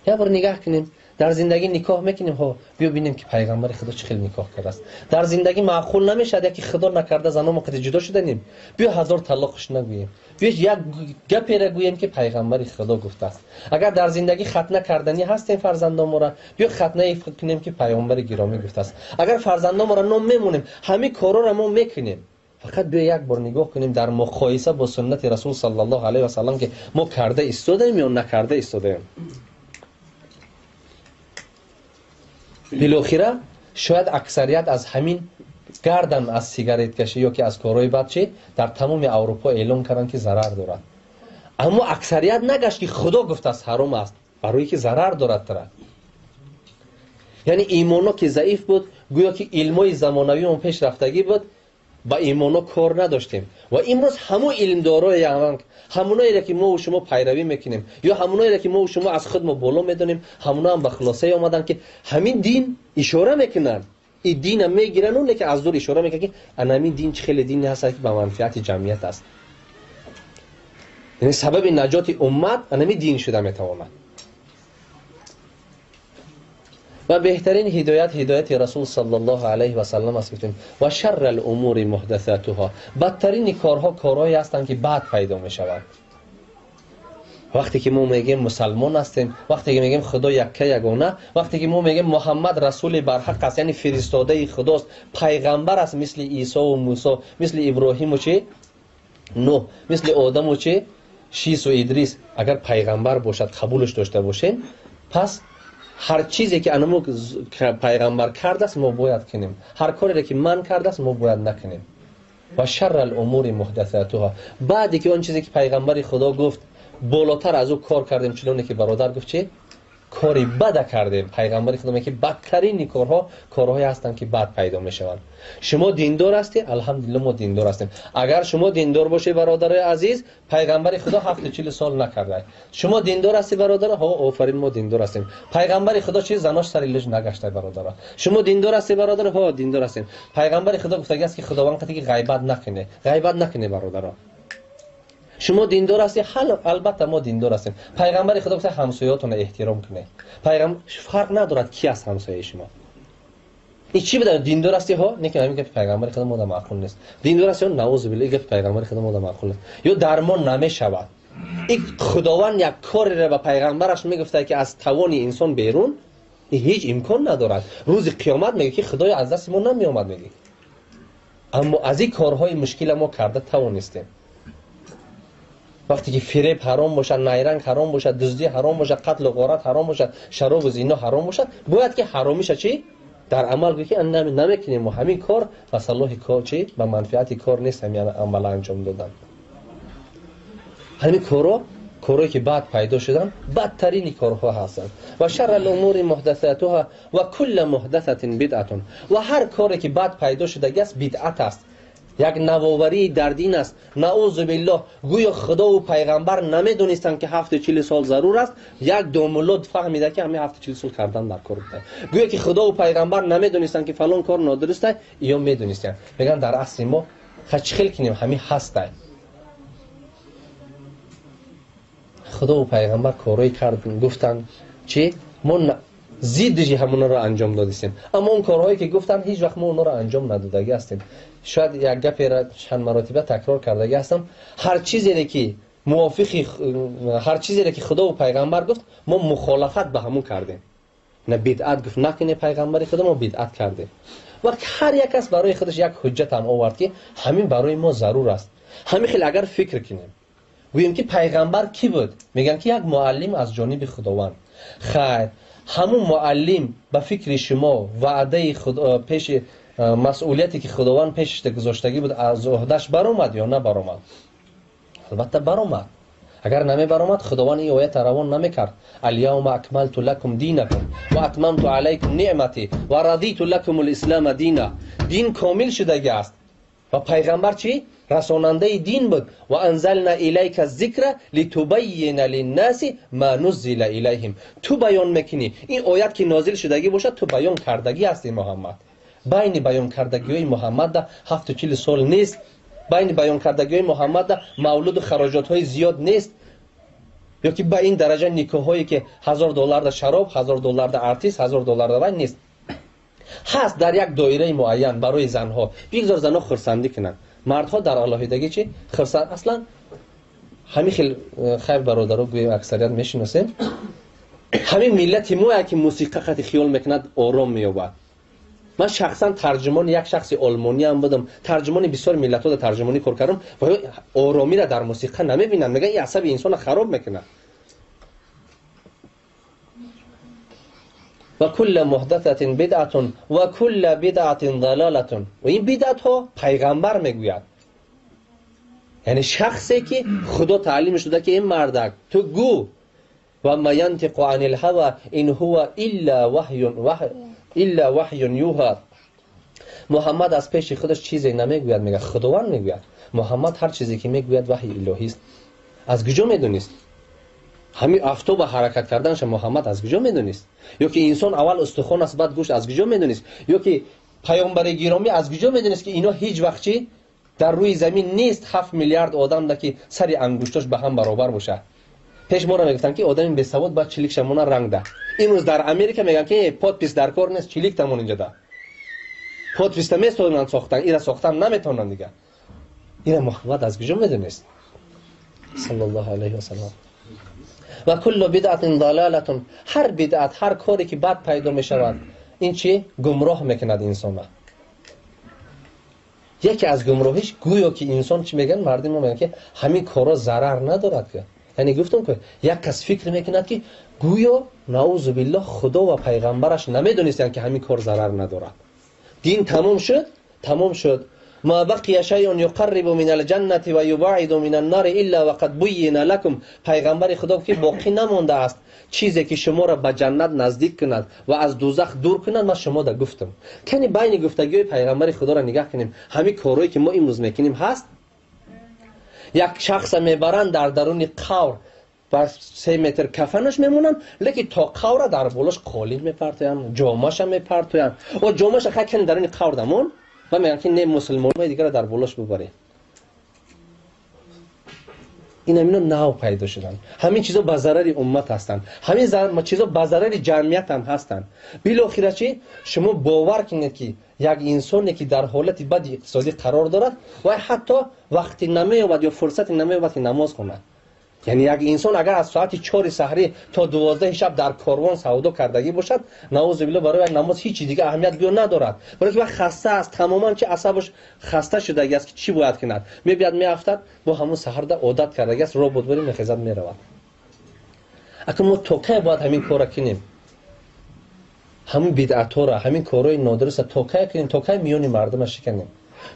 Як бор нигаҳ кунем, дар зиндагӣ никоҳ мекунем, ҳо биё бинем ки пайғамбари Худо чӣ хел никоҳ кардааст. Дар зиндагӣ маъқул намешавад яке Худо накарда заномо қади ҷудо шуданем, биё 1000 талоқш нагӯем, биё як гаперо гӯем ки пайғамбари Худо гуфтааст. Агар дар зиндагӣ хатна карданӣ ҳастем фарзандонмонро, биё хатнае кунем ки пайғамбари гиромӣ гуфтааст. Агар фарзандонмонро ном мемонем, ҳамин корҳоро мо мекунем. Фақат биё як бор нигоҳ кунем дар муқоиса бо суннати расул саллаллоҳу алайҳи васаллам ки мо карда истодаем ё накарда истодаем. Билохира шояд аксарият аз ҳамин гардан аз сигареткашӣ ё ки аз корҳои бад чи дар тамоми Аврупо эълон карданд ки зарар дорад. Аммо аксарият нагашт ки Худо гуфтааст ҳаром аст, барои ки зарар дорад тара. Яъне имоно ки заиф буд, гӯё ки илмои замонавион пешрафтагӣ буд, ба имоно кор надоштем. Ва имрӯз ҳамон илмдорои ҳамоноеро ки мо шумо пайравӣ мекунем ё ҳамоноеро ки мо шумо аз худ мо боло медонем, ҳамоно ҳам ба хулосае омаданд ки ҳамин дин ишора мекунанд. Ин дина мегиранд, оне ки аз дур ишора мекунанд ки анамин дин чӣ хеле дине ҳаст ки ба манфиати ҷамъият аст. Яъне сабаби наҷоти уммат анамин дин шуда метавонад. Ва беҳтарин ҳидоят ҳидояти расул саллаллоҳу алайҳи васаллам аст. Гуфтем ва шарра алумури муҳдасатуҳо, бадтарини корҳо корҳое ҳастанд ки баъд пайдо мешаванд. Вақте ки мо мегӯем мусалмон ҳастем, вақте ки мегӯем Худо якка ягона, вақте ки мо мегӯем Муҳаммад расули барҳақ аст, яъне фиристодаи Худост, пайғамбар аст, мисли Исову Мусо, мисли Иброҳиму чи Нуҳ, мисли Одаму чи Шису Идрис. Агар пайғамбар бошад, қабулш дошта бошем, пас ҳар чизе ки анаму пайғамбар кардааст, мо бояд кунем. Ҳар кореро ки ман кардааст, мо бояд накунем. Ва шаррал умури муҳдасатуҳа. Баъде ки он чизе ки пайғамбари Худо гуфт, болотар аз ӯ кор кардем, чуноне ки бародар гуфт, чи кори бада кардем. Пайғамбари Худо мегӯяд ки бадтарини корҳо корҳое ҳастанд ки бад пайдо мешаванд. Шумо диндор ҳастед? Алҳамдулиллоҳ, мо диндор ҳастем. Агар шумо диндор бошед, бародарои азиз, пайғамбари Худо 70 сол накарда. Шумо диндор ҳастед, бародаро? Ҳо, офарин, мо диндор ҳастем. Пайғамбари Худо чи занош сари луҷ нагашта, бародаро? Шумо диндор ҳастед, бародаро? Ҳо, диндор ҳастем. Пайғамбари Худо гуфтагӣ аст ки Худованд қати ки ғайбат накунед. Ғайбат накунед, бародаро. Шумо диндор ҳастед? Албатта мо диндор ҳастем. Пайғамбари Худо гуфта ҳамсояҳотонро эҳтиром кунед. Фарқ надорад ки аст ҳамсояи шумо. Ин чӣ буда? Диндор ҳастӣ? Ҳо, лекин ҳамин гапи пайғамбари Худо мода маъқул нест. Диндор ҳастӣ? Ҳо, наузу биллоҳ, ин гапи пайғамбари Худо мода маъқул нест. Ё дармон намешавад. Ин Худованд як кореро ба пайғамбараш мегуфта ки аз тавони инсон берун, ин ҳеҷ имкон надорад. Рӯзи қиёмат мегӯяд ки Худоё аз дасти мо намеомад, мегӯяд. Аммо аз ин корҳои мушкила мо карда тавонистем. Вақте ки фиреб ҳаром бошад, найранг ҳаром бошад, дуздӣ ҳаром бошад, қатлу ғорат ҳаром бошад, шаробу зино ҳаром бошад, бояд ки ҳаромиша чӣ? Дар амал гӯяд ки намекунем мо ҳамин кор ба салоҳи кор чӣ? Ба манфиати кор нест ҳамин амала анҷом додан. Ҳамин корҳо, корҳое ки баъд пайдо шуданд, бадтарини корҳо ҳастанд. Ва шаррал умури муҳдасатуҳа ва кулла муҳдасатин бидъатун. Ва ҳар коре ки баъд пайдо шудагӣ аст, бидъат аст. Як навоварии дар дин аст. Наузу биллоҳ, гӯё Худову пайғамбар намедонистанд ки 70 сол зарур аст. Як домулло фаҳмида ки ҳамин 70 сол кардан дар кор буда. Гӯё ки Худову пайғамбар намедонистанд ки фалон кор нодуруст аст, ё медонистанд. Мегӯянд дар асри мо чӣ хел кунем, ҳамин ҳастай. Худову пайғамбар корҳое карданд, гуфтанд чӣ? Мо зиддиши ҳамонро анҷом додистем. Аммо он корҳое ки гуфтанд, ҳеҷ вақт мо онҳоро анҷом надодагӣ ҳастем. Шояд як гаперо чанд маротиба такрор кардагӣ ҳастам. Ҳар чизере ки мувофиқи, ҳар чизере ки Худову пайғамбар гуфт, мо мухолафат ба ҳамон кардем. На бидъат гуфт накунед пайғамбари Худо, мо бидъат кардем. Ва ҳар як кас барои худаш як ҳуҷҷат ҳам овард ки ҳамин барои мо зарур аст. Ҳамин хел агар фикр кунем, гӯем ки пайғамбар кӣ буд? Мегӯянд ки як муаллим аз ҷониби Худованд. Хайр, ҳамун муаллим ба фикри шумо ваъдаи пеши масъулияте ки Худованд пешаш гузоштагӣ буд, аз уҳдаш баромад ё набаромад? Албатта баромад. Агар намебаромад, Худованд ин оята равон намекард. Ал-яума акмалту лакум динакум ва атмамту алайкум ниъмати ва радиту лакум ал-ислама дина. Дин комил шудагӣ аст. Ва пайғамбар чӣ? Расонандаи дин буд. Ва анзална илайка зикра литубаййина линнаси ма нуззила илайҳим. Ту баён мекунӣ. Ин оят ки нозил шудагӣ бошад, ту баён кардагӣ ҳастӣ, Муҳаммад. Байни баён кардагиҳои Муҳаммадда 70 сол нест. Байни баён кардагиҳои Муҳаммадда мавлуду хароҷотҳои зиёд нест. Ё ки ба ин дараҷа никоҳҳое ки $1000 да шароб, $1000 да артист, $1000 да вай нест. Ҳаст дар як доираи муайян барои занҳо. Бигзор занҳо хурсандӣ кунанд. Мардҳо дар алоҳидагӣ чӣ? Хурсанд. Аслан ҳамин хел хайр бародаро гӯем аксарият мешиносем. Ҳамин миллати мо ки мусиқа қати хиёл мекунад, ором меёбад. Ман шахсан тарҷумони як шахси олмонӣ ҳам будам. Тарҷумони бисёр миллатҳо дар тарҷумонӣ кор кардам ва оромиро дар мусиқа намебинанд. Мегӯянд ин асаби инсонро хароб мекунад. Ва кулла муҳдасатин бидъатун ва кулла бидъатин залалатун. Ва ин бидъатҳо пайғамбар мегӯяд. Яъне шахсе ки Худо таълимаш дода ки ин мардак ту гӯ, ва ма янтиқу анил ҳава ин ҳува илла ваҳюн илла ваҳюн юҳа. Муҳаммад аз пеши худаш чизе намегӯяд, мегӯяд Худованд мегӯяд. Муҳаммад ҳар чизе ки мегӯяд ваҳйи илоҳист. Аз куҷо медонист? Ҳамин афтоба ҳаракат карданша Муҳаммад аз куҷо медонист? Ё ки инсон аввал устухон аст, баъд гӯшт, аз куҷо медонист? Ё ки паёмбари гиромӣ аз куҷо медонист ки ино ҳеҷ вақт чӣ дар рӯи замин нест 7 миллиард одам да ки сари ангуштош ба ҳам баробар бошад. Пеш моро мегуфтанд ки одами бесавод бояд чилик шамона ранг да. Имрӯз дар Америка мегӯянд ки подпис дар кор нест, чилик тамон инҷа да. Подписта метавонанд сохтан, ира сохтан наметавонанд дигар. Ира Муҳаммад аз куҷо медонист? Саллаллоҳу алайҳи васаллам. Ва куллу бидъатин далалатун. Ҳар бидъат, ҳар коре ки бад пайдо мешавад, ин чӣ? Гумроҳ мекунад инсонро. Яке аз гумроҳиш гӯё ки инсон чӣ мегӯянд? Мардум мо мегӯянд ки ҳамин корҳо зарар надорад ки. Яъне гуфтам ки як кас фикр мекунад ки гӯё наъузу биллоҳ Худо ва пайғамбараш намедонистанд ки ҳамин кор зарар надорад. Дин тамом шуд, тамом шуд. Ма бақия шайъун юқаррибу минал ҷаннати ва юбаъиду минан нари илла вақад буйина лакум. Пайғамбари Худо ки боқӣ намондааст чизе ки шуморо ба ҷаннат наздик кунад ва аз дӯзах дур кунад, ман шумода гуфтам. Кани байни гуфтагиҳои пайғамбари Худоро нигаҳ кунем. Ҳамин корҳое ки мо имрӯз мекунем ҳаст? Як шахса мебаранд дар даруни қавр, ба 3 метр кафанаш мемонанд, лекин то қавра дар болош қолин мепартоянд, ҷомаша мепартоянд. О ҷомаша хай кани даруни қавр дамон ва мегӯянд ки не, мусулмонҳои дигарро дар болош бубаред. Ин ҳамино нав пайдо шуданд. Ҳамин чизо ба зарари уммат ҳастанд. Ҳамин чизо ба зарари ҷамъият ҳам ҳастанд. Билохира чӣ? Шумо бовар кунед ки як инсоне ки дар ҳолати бади иқтисодӣ қарор дорад, вай ҳатто вақти намеёбад ё фурсате намеёбад ки намоз хонад. Яъне як инсон агар аз соати 4 саҳрӣ то 12 шаб дар корвон савдо кардагӣ бошад, наъузу биллоҳ барои як намоз ҳеҷ дига аҳамият гӯё надорад. Барои ки вай хаста аст, тамоман чи асабаш хаста шудагӣ аст ки чӣ бояд кунад. Мебиёд меафтад, бо ҳамон саҳарда одат кардагӣ аст, робот бари мехезад меравад. Акнун мо то кай бояд ҳамин корро кунем? Ҳамин бидъатҳоро, ҳамин корҳои нодурустро то кай кунем? То кай миёни мардумро шиканем?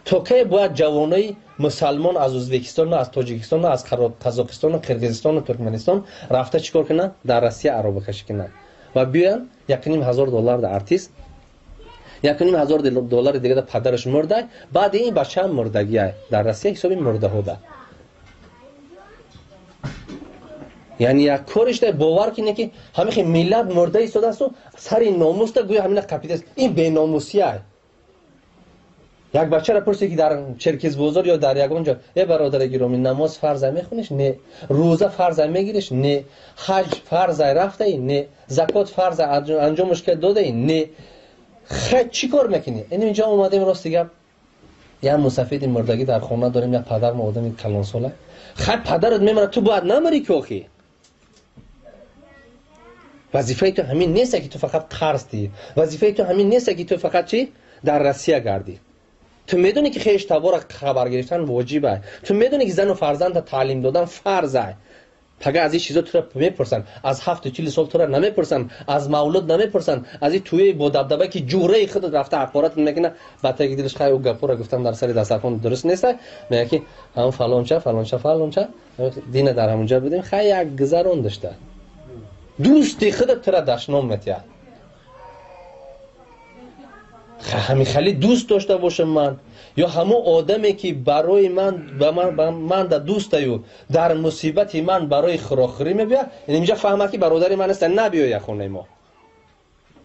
То кай бояд ҷавонои мусалмон аз Ӯзбекистон, аз Тоҷикистон, аз Қазоқистон, Қирғизистон, Туркманистон рафта чӣ кор кунанд? Дар Россия аробакашӣ кунанд ва биёянд $1,500 дар артист, $1,500 дига дар падараш мурда, баъди ин бачаам мурдагиай дар Россия ҳисоби мурдаҳода. Яъне як кориш да бовар кунед ки ҳамин хел миллат мурда истодаасту сари номус да гӯё ҳамина қапидааст. Ин беномусиай. Як бачаро пурсид ки дар Черкизбозор ё дар ягон ҷо, э бародари гиромӣ, намоз фарза мехониш? Не. Рӯза фарза мегириш? Не. Ҳаҷ фарза рафтаи? Не. Закот фарза анҷомаш ка додаи? Не. Хай чӣ кор мекунӣ? Ин инҷо омадем, рости гап, як мусафиди мурдагӣ дар хона дорем, як падармо одами калонсола. Хай падарат мемирад, ту бояд намирӣ ки охӣ. Вазифаи ту ҳамин нест ки ту фақат қарз диҳӣ. Вазифаи ту ҳамин нест ки ту фақат чӣ? Дар Россия гардӣ. Ту медонӣ ки хеш табора хабар гирифтан воҷиб аст. Ту медонӣ ки зану фарзанда таълим додан фарз аст. Пага аз ин чизо туро мепурсанд, аз 7-40 сол туро намепурсанд, аз мавлуд намепурсанд, аз ин тӯяи бо дабдаба ки ҷураи худат рафта ҳақорат мекунад, ба таги дилаш хай ӯ гапҳоро гуфтам дар сари дастархон дуруст нест, мегӯяд ки ҳамон фалонча, фалонча, фалонча, дина дар ҳамонҷа будем, хай як гузарон дошта. Дӯсти худат туро дашном метиҳад. Ҳамин хеле дӯст дошта бошам ман, ё ҳамон одаме ки барои ман, ба ман, ба ман да дӯстаю дар мусибати ман барои хӯрокхӯрӣ мебиёяд, инҷа фаҳмад ки бародари ман аст, набиёяд хонаи мо.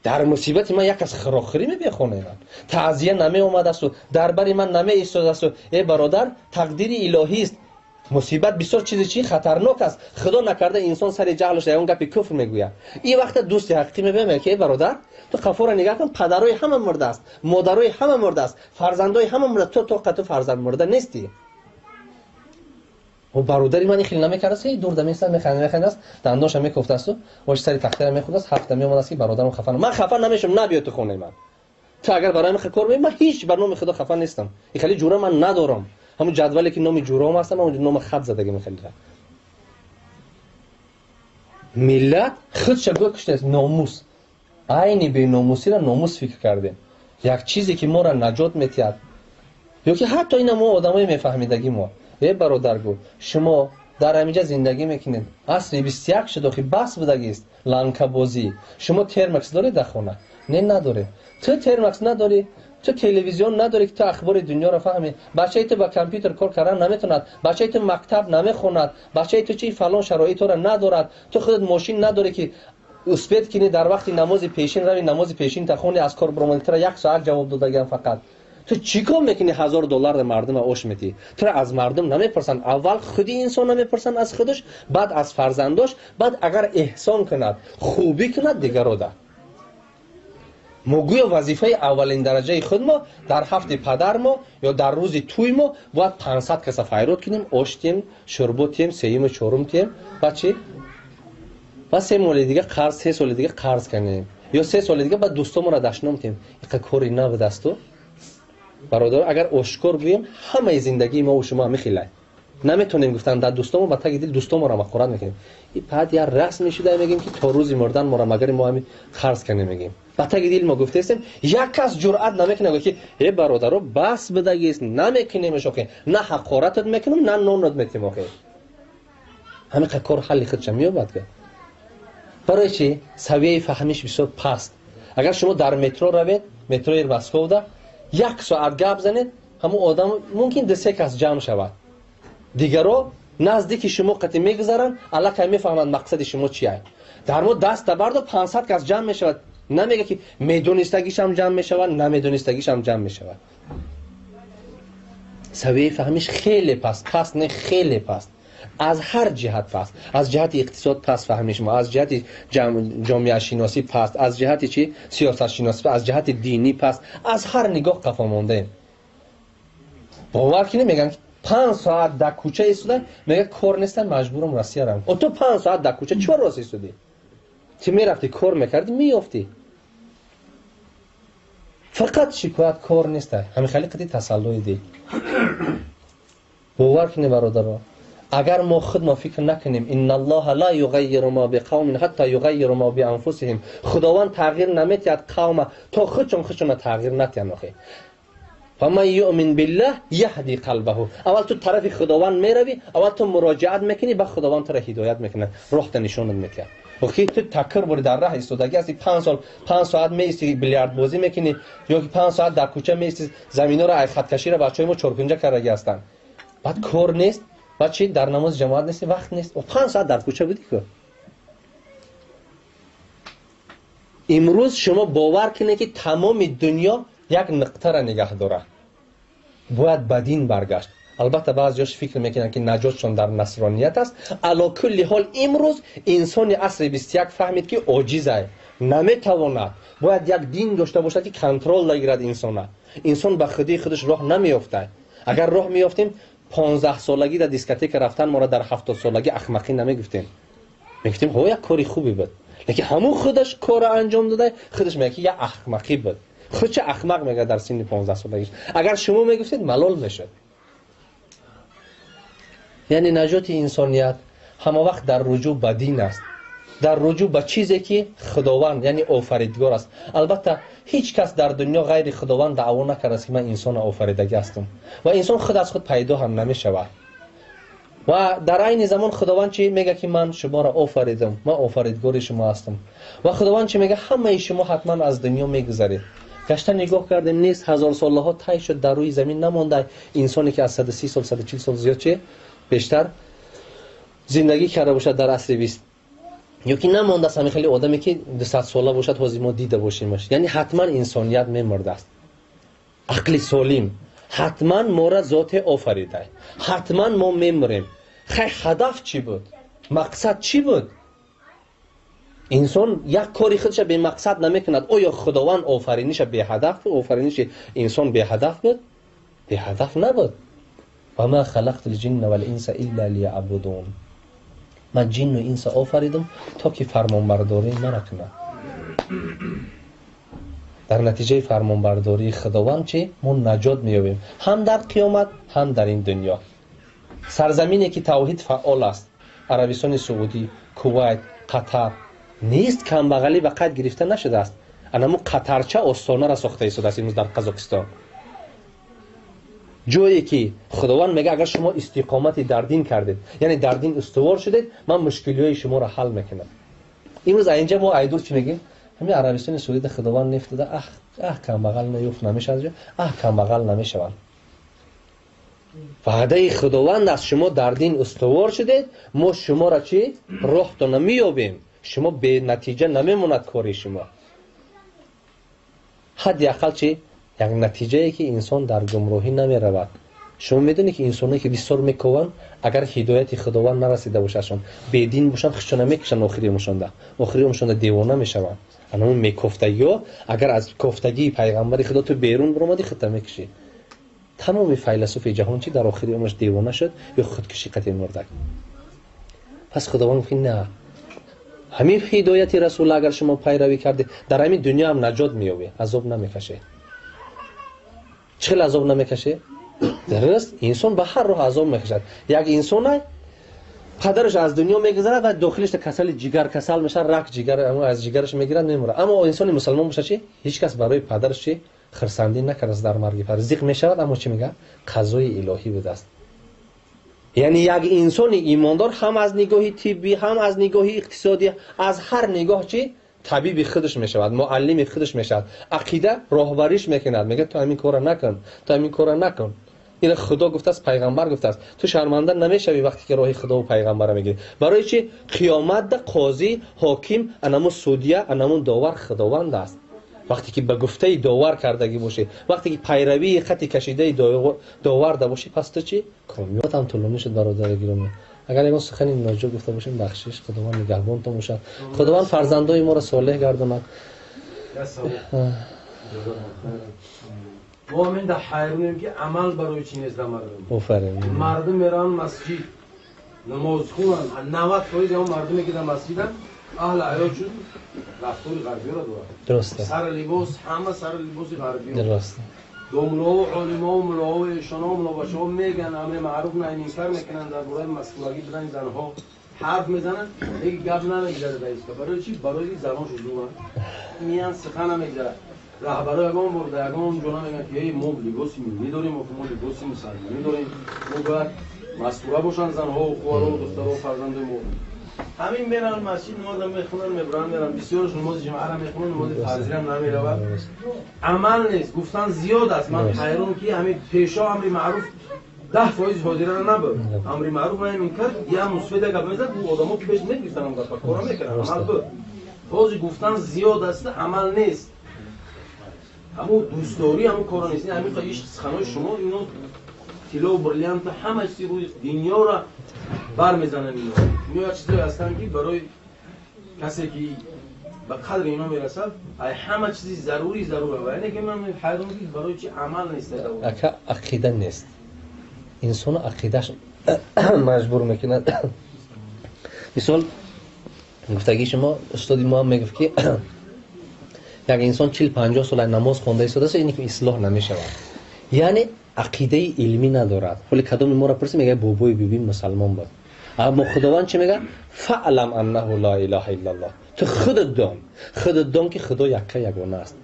Дар мусибати ман як кас хӯрокхӯрӣ мебиёяд хонаи ман, таъзия намеомадасту, дар бари ман намеистодасту. Э бародар, тақдири илоҳист. Мусибат бисёр чизи чи хатарнок аст. Худо накарда инсон сари ҷаҳлаш ягон гапи куфр мегӯяд. Ин вақта дӯсти ҳақиқӣ мебиёяд ки э бародар, ту қафоро нигаҳ кун, падарои ҳама мурдааст, модарои ҳама мурдааст, фарзандои ҳама мурдааст, ту тоқа ту фарзанд мурда нестӣ. О бародари ман ин хел намекардааст, эй дурда меистад, механдад, механдааст, дандонша мекуфтаасту, ош сари тахтара мехӯрдааст, ҳафта меомадааст ки бародарам хафа. Ман хафа намешавам, набиё ту хонаи ман. Ту агар барои ман кор мекунӣ, ман ҳеҷ бар номи Худо хафа нестам. Ин хеле ҷура ман надорам. Ҳамон ҷадвале ки номи ҷуром ҳастам, ҳамон номи хат задагӣ мехеле. Миллат худша гӯё куштааст номус. Айни беномусиро номус фикр кардем. Як чизе ки моро наҷот метиҳад. Ё ки ҳатто ина мо одамои мефаҳмидагӣ мо. Э бародар гӯ, шумо дар ҳаминҷа зиндагӣ мекунед. Асри 21 шуд, охи бас будагист ланкабозӣ. Шумо термакс доред дар хона? Не, надоред. Ту термакс надорӣ, ту телевизион надорӣ ки ту ахбори дунёро фаҳмӣ. Бачаи ту ба компютер кор кардан наметавонад, бачаи ту мактаб намехонад, бачаи ту чи фалон шароитро надорад, ту худат мошин надорӣ ки успет кунӣ дар вақти намози пешин рави, намози пешин та хони, аз кор баромадӣ, туро як соат ҷавоб додагиам фақат. Ту чӣ кор мекунӣ $1000 мардумро ош метиҳӣ? Туро аз мардум намепурсанд. Аввал худи инсон намепурсанд аз худаш, баъд аз фарзандош, баъд агар эҳсон кунад, хубӣ кунад дигаро да. Мо гӯё вазифаи аввалин дараҷаи худ мо дар ҳафти падар мо ё дар рӯзи тӯй мо бояд 500 каса файрод кунем, ош тием, шӯрбо тием, сеюму чорум тием, баъд чӣ? Ва 3 моҳи дига қарз, 3 соли дига қарз кунем. Ё 3 соли дига ба дӯстонро дашном тем. Иқа кори набудасту. Бародар, агар ошкор гӯем, ҳамаи зиндагии мо ва шумо ҳамин хелай. Наметонем гуфтан дар дӯстонмо ба таги дил дӯстонморо мақорат мекунем. И баъд як расм мешуда мегӯем ки то рӯзи мурдан моро магари мо ҳамин қарз кунем мегӯем. Ба таги дил мо гуфтаистем, як кас ҷуръат намекунад гӯяд ки э бародаро бас бидагист, намекунемш охе, на ҳақоратат мекунам, на нонат метем охе. Ҳамин кор ҳалли худша меёбад ки. Барои чӣ? Савияи фаҳмиш бисёр паст. Агар шумо дар метро равед, метрои Москвада 1 соат гап занед, ҳамон одам мумкин 2-3 кас ҷамъ шавад. Дигаро наздики шумо қати мегузаранд, аллакай мефаҳманд мақсади шумо чист. Дар мо даст бардо 500 кас ҷамъ мешавад. Намега ки медонистагишам ҷамъ мешавад, намедонистагишам ҷамъ мешавад. Савияи фаҳмиш хеле паст, паст не, хеле паст. Аз ҳар ҷиҳат паст. Аз ҷиҳати иқтисод паст фаҳмиш мо, аз ҷиҳати ҷомеашиносӣ паст, аз ҷиҳати чи сиёсатшиносӣ, аз ҷиҳати динӣ паст, аз ҳар нигоҳ қафо мондаем. Бовар кунед, мегӯянд ки 5 соат дар кӯча истода, мегӯяд кор нестам, маҷбурам Россия равам. О ту 5 соат дар кӯча чӣ рост истодӣ? Ту мерафтӣ, кор мекардӣ, меёфтӣ. Фақат шикоят кор неста. Ҳамин хеле қади тасаллои дил. Бовар кунед бародаро, агар мо худ мо фикр накунем, инналлоҳа ла юғаййиру ма биқавмин ҳатта юғаййиру ма бианфусиҳим. Худованд тағйир наметиҳад қавма то худшон худшонро тағйир натиҳанд охе. فمن یؤمن بالله یهدی قلبه. اول تو طرف خداوند میروی، اول تو مراجعت میکنی، بعد خداوند تو را هدایت میکنه، راه تا نشونت میده. وقتی تو تکر بری در راه ایستادگی هستی، 5 سال 5 ساعت میستی بیلیارد بازی میکنی، یا که 5 ساعت در کوچه میستی، زمینا را ای خط کشی را بچهای ما چهارکنجه کردگی هستن. بعد کار نیست، بعد چی در نماز جماعت نیستی، وقت نیست. و 5 ساعت در کوچه بودی که امروز شما باور کنید که تمام دنیا یک نقطه را نگه داره. باید به دین برگشت. البته بعضیاش فکر میکنن که نجاتشون در نصرانیت است. علی کل حال امروز انسان عصر 21 فهمید که عاجزه، نمیتواند. باید یک دین داشته باشد که کنترل بگیرد انسانه. انسان به خودی خودش راه نمیافته. اگر راه میافتیم 15 سالگی در دیسکتیک رفتن ما را در 70 سالگی احمقی نمیگفتیم. میگفتیم هو یک کاری خوبی بود. لیکن همون خودش کار انجام داده، خودش میگه یک احمقی بود. خودش احمق میگه در سن 15 سالگیش. اگر شما میگفتید ملال میشد. یعنی نجات انسانیت همه وقت در رجوع به دین است، در رجوع به چیزی که خداوند یعنی آفریدگار است. البته هیچ کس در دنیا غیر خداوند دعوا نکرده است که من انسان آفریدگی هستم و انسان خود از خود پیدا هم نمیشود. و در عین زمان خداوند چی میگه که من شما را آفریدم، من آفریدگار شما هستم. و خداوند چی میگه؟ همه شما حتما از دنیا میگذرید. گشته نگاه کردیم نیست، هزار ساله ها طی شد در روی زمین نمانده انسانی که از 130 سال 140 سال زیاد چه بیشتر زندگی کرده باشد در عصر 20، یا که نمانده است همین خیلی آدمی که 200 ساله باشد حاضر ما دیده باشیمش. یعنی حتما انسانیت میمرده است. عقل سالم حتما ما را ذات آفریده، حتما ما میمریم. خیلی هدف چی بود؟ مقصد چی بود؟ انسان یک کاری خودش به مقصد نمیکند. آیا خداوند آفرینش به هدف بود؟ آفرینش انسان به هدف بود؟ به هدف نبود. و ما خلقت الجن والانس الا ليعبدون. من جن و انس آفریدم تا که فرمانبرداری مرا کنند. در نتیجه فرمانبرداری خداوند چی؟ ما نجات می‌یابیم، هم در قیامت هم در این دنیا. سرزمینی که توحید فعال است، عربستان سعودی، کویت، قطر، نیست کمبغلی به قید گرفته نشده است. انمو قطرچه آستانه را ساخته ایستاده است امروز در قزاقستان. جایی که خداوند میگه اگر شما استقامت در دین کردید، یعنی در دین استوار شدید، من مشکلی های شما را حل میکنم. امروز اینجا ما ایدور چی میگیم؟ همین عربستان سعودی خداوند نفتاده، اه اه کمبغل نیفت نمیشه، اه کمبغل نمیشوند. وعده خداوند است شما در دین استوار شدید، ما شما را چی؟ راه تا نمییابیم. شما به نتیجه نمیموند کاری شما. حداقل چی؟ یک نتیجه ای که انسان در گمراهی نمیرود. شما میدونید که انسانایی که بسیار میکوند اگر هدایت خداوند نرسیده باشدشان، به دین باشند، خودشان میکشن آخری عمرشان، آخری عمرشان دیوانه میشوند. اما اون میکوفتگی اگر از کوفتگی پیغمبر خدا تو بیرون برآمدی خودت میکشی. تمام فیلسوف جهان چی در آخری عمرش دیوانه شد یا خودکشی قطعی مرد. پس خداوند گفت نه، Ҳамин ҳидояти расул агар шумо пайравӣ кардед, дар ҳамин дунё ҳам наҷот меёбед, азоб намекашед. Чӣ хел азоб намекашед? Дуруст, инсон ба ҳар роҳ азоб мекашад. Як инсон падараш аз дунё мегузарад ва дохилаш касали ҷигар касал мешавад, рак ҷигар аз ҷигараш мегирад, мемурад. Аммо инсони мусалмон бошад чӣ? Ҳеҷ кас барои падараш чӣ хурсандӣ накардааст дар марги падар. Зиқ мешавад, аммо чӣ мегӯяд? Қазои илоҳӣ будааст. Яъне як инсони имондор ҳам аз нигоҳи тиббӣ, ҳам аз нигоҳи иқтисодӣ, аз ҳар нигоҳ чӣ табиби худаш мешавад, муаллими худаш мешавад, ақида роҳбариш мекунад, мегӯяд ту ҳамин корро накун, ту ҳамин корро накун. Ина Худо гуфтааст, пайғамбар гуфтааст. Ту шарманда намешавӣ вақте ки роҳи Худову пайғамбарро мегирӣ. Барои чӣ? Қиёматда қозӣ, ҳоким, анамун судья, анамун довар Худованд аст. Вақте ки ба гуфтаи довар кардагӣ бошӣ, вақте ки пайравии хати кашидаи доварда бошӣ, пас ту чӣ? Комёб. Ҳам тӯлонӣ шуд, бародари гиромӣ. Агар ягон сухани ноҷо гуфта бошем, бахшиш. Худованд нигаҳбонтон бошад. Худованд фарзандои моро солеҳ гардонад. Мо ҳамин дар ҳайронем, ки амал барои чӣ нест дар мардум. Офарин. Мардум мераванд масҷид, намоз хонанд. 90% он мардуме ки дар масҷиданд, аҳли ҳаёт шуд, рафтори ғарбиёро дорад. Дуруст. Сари либос, ҳама сари либоси ғарбиё. Дуруст. Домлову олимову муллову эшонову муллобачаҳо мегӯянд, амри маъруф наҳи мункар мекунанд, дар бораи масхурагӣ будани занҳо ҳарф мезананд, лекин гап намегузарад дар истгоҳ. Барои чӣ? Барои ки занон шудуманд. Миян сухан намегузарад. Раҳбаро ягон бор дар ягон ҷо намегӯянд, ки эй, мо либоси миллӣ дорем, мо либоси мусалмонӣ дорем, мо бояд мастура бошанд занҳову хоҳарову духтарову фарзандои мо. Ҳамин мераванд масҷид, намозам мехонанд, мебуранд, мераванд. Бисёрш намози ҷумъаро мехонанд, намози фарзиам намеравад. Амал нест, гуфтан зиёд аст. Ман ҳайрон, ки ҳамин пешо амри маъруф 10% ҳозирара набуд. Амри маъруф наҳи мункар я мусфеда гап мезад, ӯ одамо пеш мегирифтанд, гапа кора мекарданд, амал буд. Ҳозир гуфтан зиёд аст, амал нест. Ҳамун дӯстдорӣ, ҳамун коро нест. Ҳамин иш суханои шумо, ино тилло, бриллиант, ҳама чизи рӯи дунёро бармезананд. Ино ино як чизое ҳастанд, ки барои касе ки ба қадри ино мерасад, ай ҳама чизи зарурӣ зарура. Ва ине ки ман ҳайрон, ки барои чи амал нест. Ака, ақида нест. Инсону ақидаш маҷбур мекунад. Мисол, гуфтагии шумо, устоди мо ҳам мегуфт, ки як инсон 40-50 сола намоз хонда истодааст, ин ки ислоҳ намешавад, яъне ақидаи илмӣ надорад. Ҳоли кадоми моро пурсӣ, мегӯяд, бобои бибим мусалмон буд. Аммо Худованд чӣ мегӯяд? Фаълам аннаҳу ла илаҳа иллаллоҳ. Ту худат дон, худат дон, ки Худо якка ягона аст.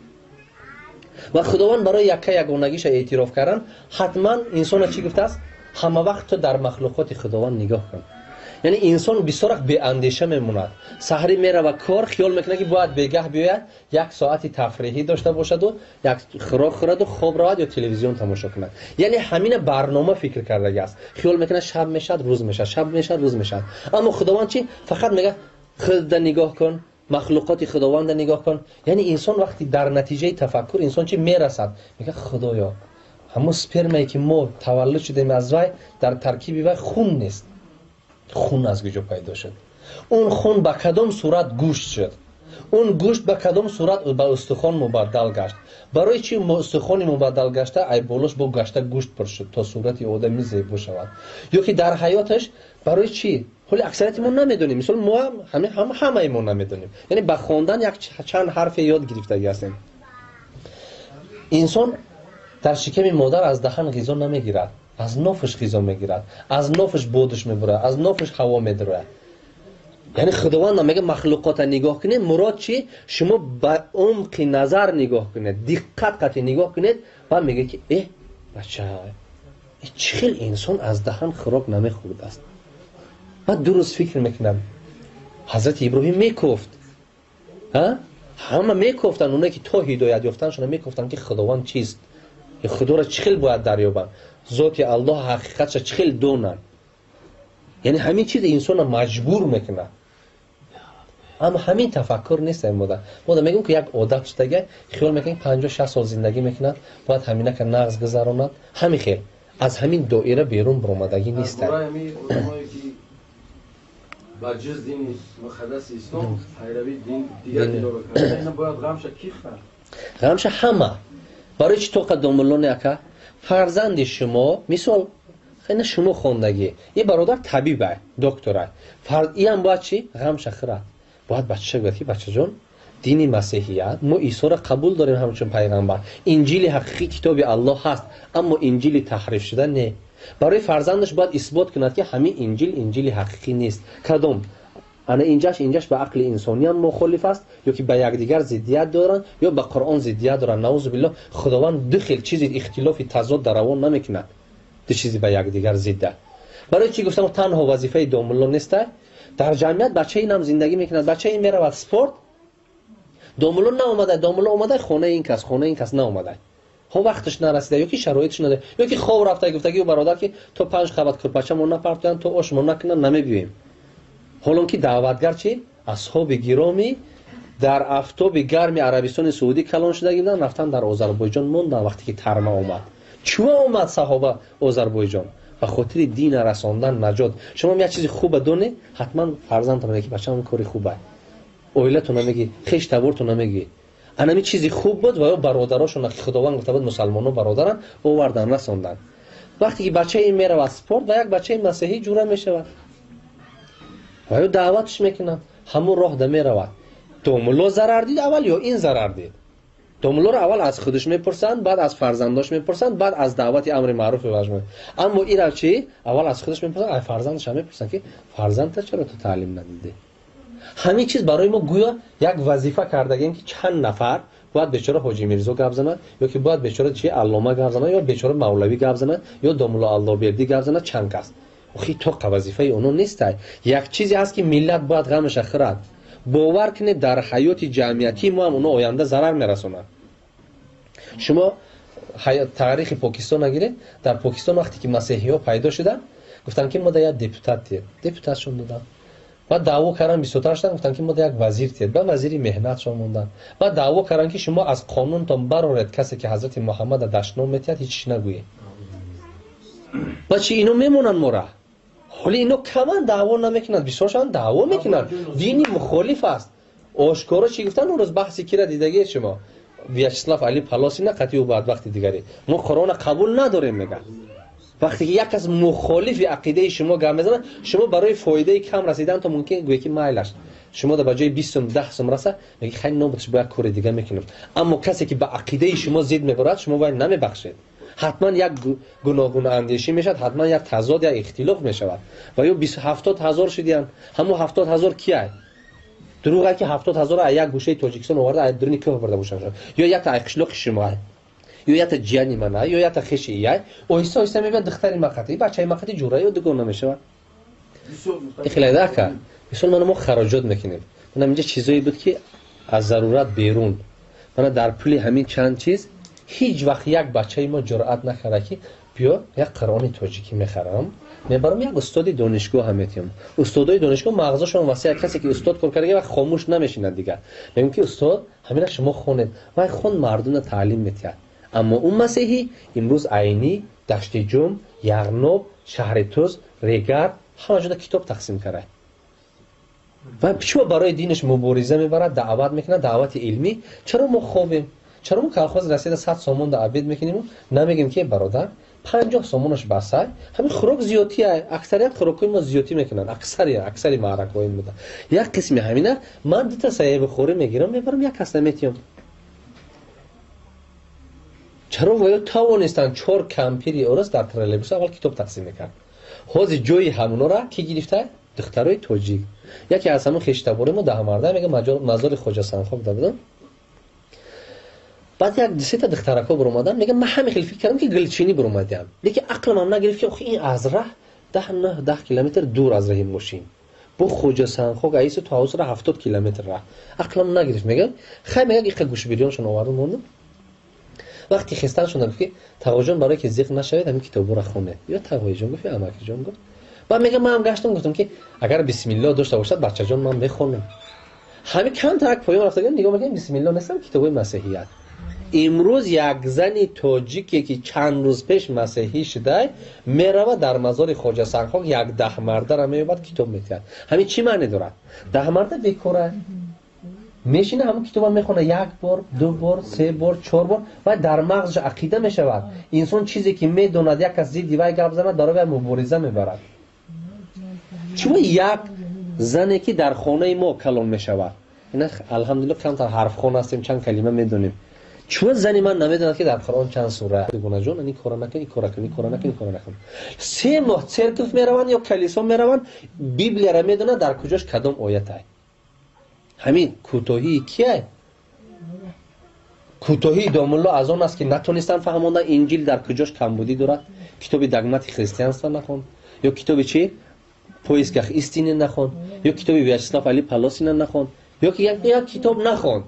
Ва Худованд барои якка ягонагиша эътироф кардан ҳатман инсона чӣ гуфтааст? Ҳама вақт ту дар махлуқоти Худованд нигоҳ кун. Яъне инсон бисёр вақт беандеша мемонад. Саҳрӣ мерава кор, хиёл мекунад, ки бояд бегаҳ биёяд, як соати тафриҳӣ дошта бошаду як хӯрок хӯраду хоб равад ё телевизион тамошо кунад. Яъне ҳамина барнома фикр кардагиаст. Хиёл мекунад, шаб мешавад, рӯз мешавад, шаб мешавад, рӯз мешавад. Аммо Худованд чӣ? Фақат мегӯяд, худда нигоҳ кун, махлуқоти Худованда нигоҳ кун. Яъне инсон вақти дар натиҷаи тафаккур инсон чӣ мерасад? Мегӯяд, Худоё, ҳамон спермае ки мо таваллуд шудем аз вай, дар таркиби вай хун нест. Хун аз куҷо пайдо шуд? Он хун ба кадом сурат гӯшт шуд? Он гӯшт ба кадом сурат ба устухон мубаддал гашт? Барои чӣ устухони мубаддал гашта ай болош бо гашта гӯшт пур шуд, то сурати одами зебо шавад? Ё ки дар ҳаёташ барои чӣ? Ҳоли аксарияти мо намедонем. Мисол, мо ҳамаи мо намедонем, яъне ба хондан як чанд ҳарфе ёд гирифтагӣ ҳастем. Инсон дар шиками модар аз даҳан ғизо намегирад, аз нофаш ғизо мегирад, аз нофаш бодуш мебурад, аз нофаш ҳаво медарояд. Яъне Худованд мегӯяд, махлуқота нигоҳ кунед. Мурод чӣ? Шумо ба умқи назар нигоҳ кунед, диққат қатъи нигоҳ кунед. Ва мегӯяд, ки э бача, чӣ хел инсон аз даҳан хӯрок намехӯрдааст? Баъд 2 рӯз фикр мекунам, Ҳазрати Иброҳим мекуфт, ҳама мекуфтанд, оное ки то ҳидоят ёфтаншона мекуфтанд, ки Худованд чист, Худоро чӣ хел бояд дарёбанд, зоти Аллоҳ ҳақиқатша чӣ хел донанд. Яъне ҳамин чиз инсонро маҷбур мекунад. Аммо ҳамин тафаккур нест. Мода мода мегӯм, ки як одат шудага, хиёл мекунад, 50-60 сол зиндагӣ мекунад, бояд ҳаминака нағз гузаронад. Ҳамин хел аз ҳамин доира берун баромадагӣ нест. Ба ҷуз дини муқаддаси ислом пайравии дин дигар диноро карда, ина бояд ғамша ки хӯрд? Ғамша ҳама. Барои чӣ тоқа домуллони ака, фарзанди шумо, мисол, ина шумо хондагӣ, и бародар табиба, доктора, иам бояд чӣ ғамша хӯрад? Бояд бачаша гӯяд ки бачаҷон, дини масеҳият, мо Исоро қабул дорем ҳамчун пайғамбар, инҷили ҳақиқӣ китоби Аллоҳ ҳаст, аммо инҷили таҳриф шуда не. Барои фарзандаш бояд исбот кунад ки ҳамин инҷил инҷили ҳақиқӣ нест. Кадом? Ана инҷаш ба ақли инсониям мухолиф аст, ё ки ба якдигар зиддият доранд, ё ба Қуръон зиддият доранд. Наузу биллоҳ, Худованд ду хел чизи ихтилофи тазод дар равон намекунад, ду чизи ба якдигар зидда. Барои чӣ гуфтам танҳо вазифаи домулло нест? Дар ҷамъият бачаи инам зиндагӣ мекунад, бачаи ин меравад спорт, домулло наомада, домулло омада хонаи ин кас, хонаи ин кас наомада. Хо вақташ нарасида, ё ки шароиташ надода, ё ки хоб рафта, гуфтагӣ бародар ки то 5 қабат курпачамо напартоянд, то ошмо накунанд, намебиёем. Ҳолон ки даъватгар чи? Асҳоби гиромӣ дар афтоби гарми Арабистони Саудӣ калон шудагӣ буданд, рафтан дар Озарбойҷон монданд вақте ки тарма омад. Чума омад саҳоба Озарбойҷон? Ба хотири дина расондан, наҷот. Шумо як чизи хуба донед, ҳатман фарзандтон мегӯяд ки бачаам кори хуба. Оилатон мегӯяд, хеш табортон мегӯяд. Анами чизи хуб буд ва ё бародарошон, ки Худованд гуфта буд мусалмонҳо бародаранд, овардан расондан. Вақте ки бачаи ин меравад спорт, ва як бачаи масеҳӣ ҷура мешавад. Ва ё даъватш мекунанд, ҳамон роҳ да меравад. Домулло зарар дид аввал ё ин зарар дид? Домуллоро аввал аз худаш мепурсанд, баъд аз фарзандош мепурсанд, баъд аз даъвати амри маъруф мепурсанд. Аммо ира чӣ? Аввал аз худаш мепурсанд, аз фарзандаш ҳам мепурсанд ки фарзандта чаро ту таълим надидӣ? Ҳамин чиз барои мо гӯё як вазифа кардагем ки чанд нафар бояд бечора Ҳоҷи Мирзо гап занад, ё ки бояд бечора чи Аллома гап занад, ё бечора Мавлавӣ гап занад, ё домулло Аллобердӣ гап занад, чанд кас. Охи тоқа вазифаи онҳо нестай. Як чизе ҳаст ки миллат бояд ғамаша хӯрад. Бовар кунед, дар ҳаёти ҷамъиятии мо ҳам онҳо оянда зарар мерасонанд. Шумо таърихи Покистон гиред, дар Покистон вақте ки масеҳиҳо пайдо шуданд, гуфтанд ки мо да як депутат диҳед. Депутатшон доданд. Баъд даъво карданд, бисёртар шуданд, гуфтанд ки мо да як вазир диҳед. Баъд вазири меҳнатшон монданд. Баъд даъво карданд ки шумо аз қонунтон бароред, касе ки ҳазрати Муҳаммада дашном метиҳад, ҳеҷ чиз нагӯед. Баъд чи ино мемонанд мора? Ҳоли ино каман даъво намекунанд, бисёр шаванд даъво мекунанд. Дини мухолиф аст. Ошкоро чӣ гуфтанд он рӯз баҳси кира дидагиед шумо? Вячеслав Али Палосина қатъи ӯ бадбахти дигаре. Мо Қуръонро қабул надорем, мегӯяд. Вақте ки як кас мухолифи ақидаи шумо гап мезанад, шумо барои фоидаи кам расидан то мумкин гӯед ки майлаш. Шумо да ба ҷои 20 сум 10 сум раса, мегӯед хай нобудаш бо як кори дига мекунем. Аммо касе ки ба ақидаи шумо зид мебарад, шумо вай намебахшед. Ҳатман як гуногунандешӣ мешавад, ҳатман як тазод, як ихтилоф мешавад. Ва ё 70 ҳазор шудиянд. Ҳамон 70 ҳазор кияй? Дурӯғ ки 70 ҳазор аз як гӯшаи Тоҷикистон оварда, аз дуруни кӯҳ бурда бошанд. Ё якта аз қишлоқи шумо, ё якта ҷияни ман, ё якта хеши ияй. Оҳиста оҳиста мебинад духтари мақати, бачаи мақати ҷура ё дугона мешавад. Ихлайда ака, мисол мана мо хароҷот мекунем. Мана инҷа чизое буд ки аз зарурат берун. Мана дар пули ҳамин чанд чиз ҳеҷ вақт як бачаи мо ҷуръат накарда ки биё як Қуръони тоҷикӣ мехарам, мебарам як устоди донишгоҳ ҳам метиҳам. Устодои донишгоҳ мағзошон васеъ, касе ки устод кор карда вақт хомӯш намешинад дигар. Мегӯям ки устод, ҳамина шумо хонед, вай хон мардумро таълим метиҳад. Аммо он масеҳӣ имрӯз Айнӣ, Даштиҷум, Яғноб, Шаҳри Туз, Регар ҳама ҷода китоб тақсим карда. Ва чӯ барои динаш мубориза мебарад, даъват мекунад, даъвати илмӣ. Чаро мо хобем? Чаро мо колхоз расида 100 сомон да обед мекунем? Намегем ки бародар 50 сомонаш басай, ҳамин хӯрок зиёдтӣ, аксарият хӯрокҳои мо зиёдтӣ мекунанд, аксари маъракаҳои мо. Як қисми ҳамина ман дута саҳиби хӯрӣ мегирам, мебарам як кас наметиҳам. Чаро воё тавонистанд 4 кампири орос дар троллейбус аввал китоб тақсим мекард. Ҳозир ҷои ҳамонора ки гирифта? Духтарои тоҷик. Яке аз ҳамон хештабори мо даҳмарда мега мазори Хоҷа Санхок да будам. Баъд як сета духтарако баромадам, мегам ман ҳамин хел фикр кардам ки гулчинӣ баромадиам. Лекин ақлам ҳам нагирифт ки охи ин аз раҳ 10 километр дур аз раҳи мошин. Бо Хоҷа Санхок аису то ҳавсра 70 километр раҳ. Ақлам нагирифт, мегам хай мегам иқа гӯшбирёншон овардам мондам. Вақти хестан шудам гуфт ки тағоҷон барои ки зиқ нашавед ҳамин китобро хонед. Ё тағоиҷон гуфт ё амакиҷон гуфт. Баъд мегам ман ҳам гаштам гуфтам ки агар бисмиллоҳ дошта бошад бачаҷон ман мехонам. Ҳамин камтарак поён рафтагам нигоҳ мекунам бисмиллоҳ нестам китобҳои масеҳият. Имрӯз як зани тоҷике ки чанд рӯз пеш масеҳӣ шудай меравад дар мазори Хоҷа Санхок як даҳмардара меёбад китоб метиҳад. Ҳамин чӣ маъне дорад? Даҳмарда бекора мешина ҳамон китоба мехона як бор, ду бор, се бор, чор бор ва дар мағзаш ақида мешавад. Инсон чизе ки медонад як кас зидди вай гап занад барои вай мубориза мебарад. Чун як Зане ки дар хонаи мо калон мешавад, ина алҳамдулиллоҳ камтар ҳарфхон ҳастем, чанд калима медонем. Чун зани ман намедонад, ки дар Қуръон чанд сура. Гунаҷон, ин кора накун, ин кора кун, ин кора накун, ин кора накун. 3 моҳ церковь мераванд ё калисо мераванд, Библияро медонад, дар куҷош кадом оятай. Ҳамин кӯтоҳии кияй? Кӯтоҳии домулло аз он аст, ки натонистанд фаҳмондан, Инҷил дар куҷош камбудӣ дорад. Китоби «Догматы христианства» нахон, ё китоби чи, «Поисках истины» нахон, ё китоби Вячеслав Али Полосина нахон, ё ки як китоб нахон.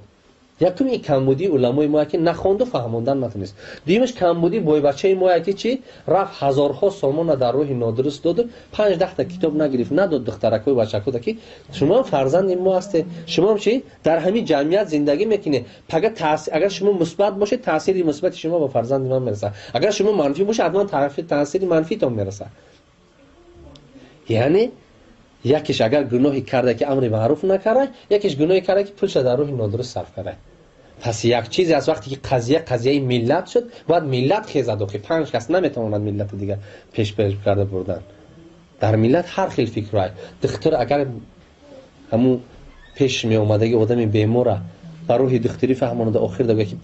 Якум, ин камбудии уламои мо, ки нахонду фаҳмондан натонист. Дуюмаш, камбудии бойбачаи мо, ки чи, рафт ҳазорҳо сомона дар роҳи нодуруст доду, 5-10 та китоб нагирифт, надод духтаракҳои бачакода, ки шумоам фарзанди мо ҳастед, шумоам чи, дар ҳамин ҷамъият зиндагӣ мекунед. Пага агар шумо мусбат бошед, таъсири мусбати шумо ба фарзанди ман мерасад. Агар шумо манфӣ бошед, ҳатман таъсири манфитон мерасад. Яъне якеш агар гуноҳе карда, ки амри маъруф накарда, якеш гуноҳе карда, ки пулша дар роҳи нодуруст сарф карда. Пас як чизе аст: вақте ки қазия қазияи миллат шуд, бояд миллат хезад. Охи панҷ кас наметавонад миллати дигар пеш карда бурдан. Дар миллат ҳар хел фикрҳо. Духтур агар ҳамун пеш меомадаги одами бемора ба роҳи духтурӣ фаҳмонада, охир дага, ки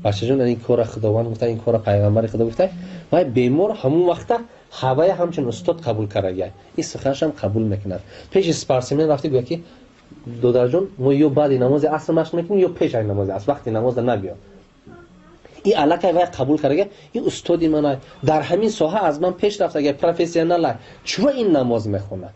бачаҷон, ин кора Худованд гуфта, ин кора пайғамбари Худо гуфта, вай бемор ҳамун вақта ҳавая ҳамчун устод қабул кардагиай, ин суханашам қабул мекунад. Пеши спортсмен рафти, гӯяд, ки додарҷон, мо ё баъди намози аср машқ мекунем, ё пеш ай намози аср, вақти намоза набиё. Ин аллакай вай қабул кардага, ин устоди манай, дар ҳамин соҳа аз ман пеш рафтага, профессионала. Чува ин намоз мехонад?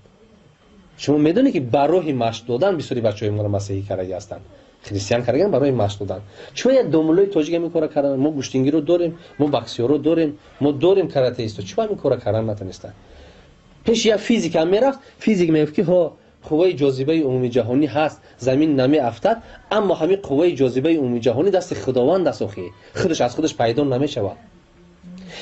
Шумо медонед, ки ба роҳи машқ додан бисёри бачаҳои моро масеҳӣ кардаги ҳастанд, христиан кардан барои машқ додан. Чува як домуллои тоҷик ҳамин кора кардан? Мо гӯштингиро дорем, мо боксёрро дорем, мо дорем каратеисто. Чува ҳамин кора кардан натонистанд? Пеши як физик ҳам мерафт, физик мегуфт, ки ҳо, қувваи ҷозибаи умумиҷаҳонӣ ҳаст, замин намеафтад, аммо ҳамин қувваи ҷозибаи умумиҷаҳонӣ дасти Худованд аст, охи худаш аз худаш пайдо намешавад.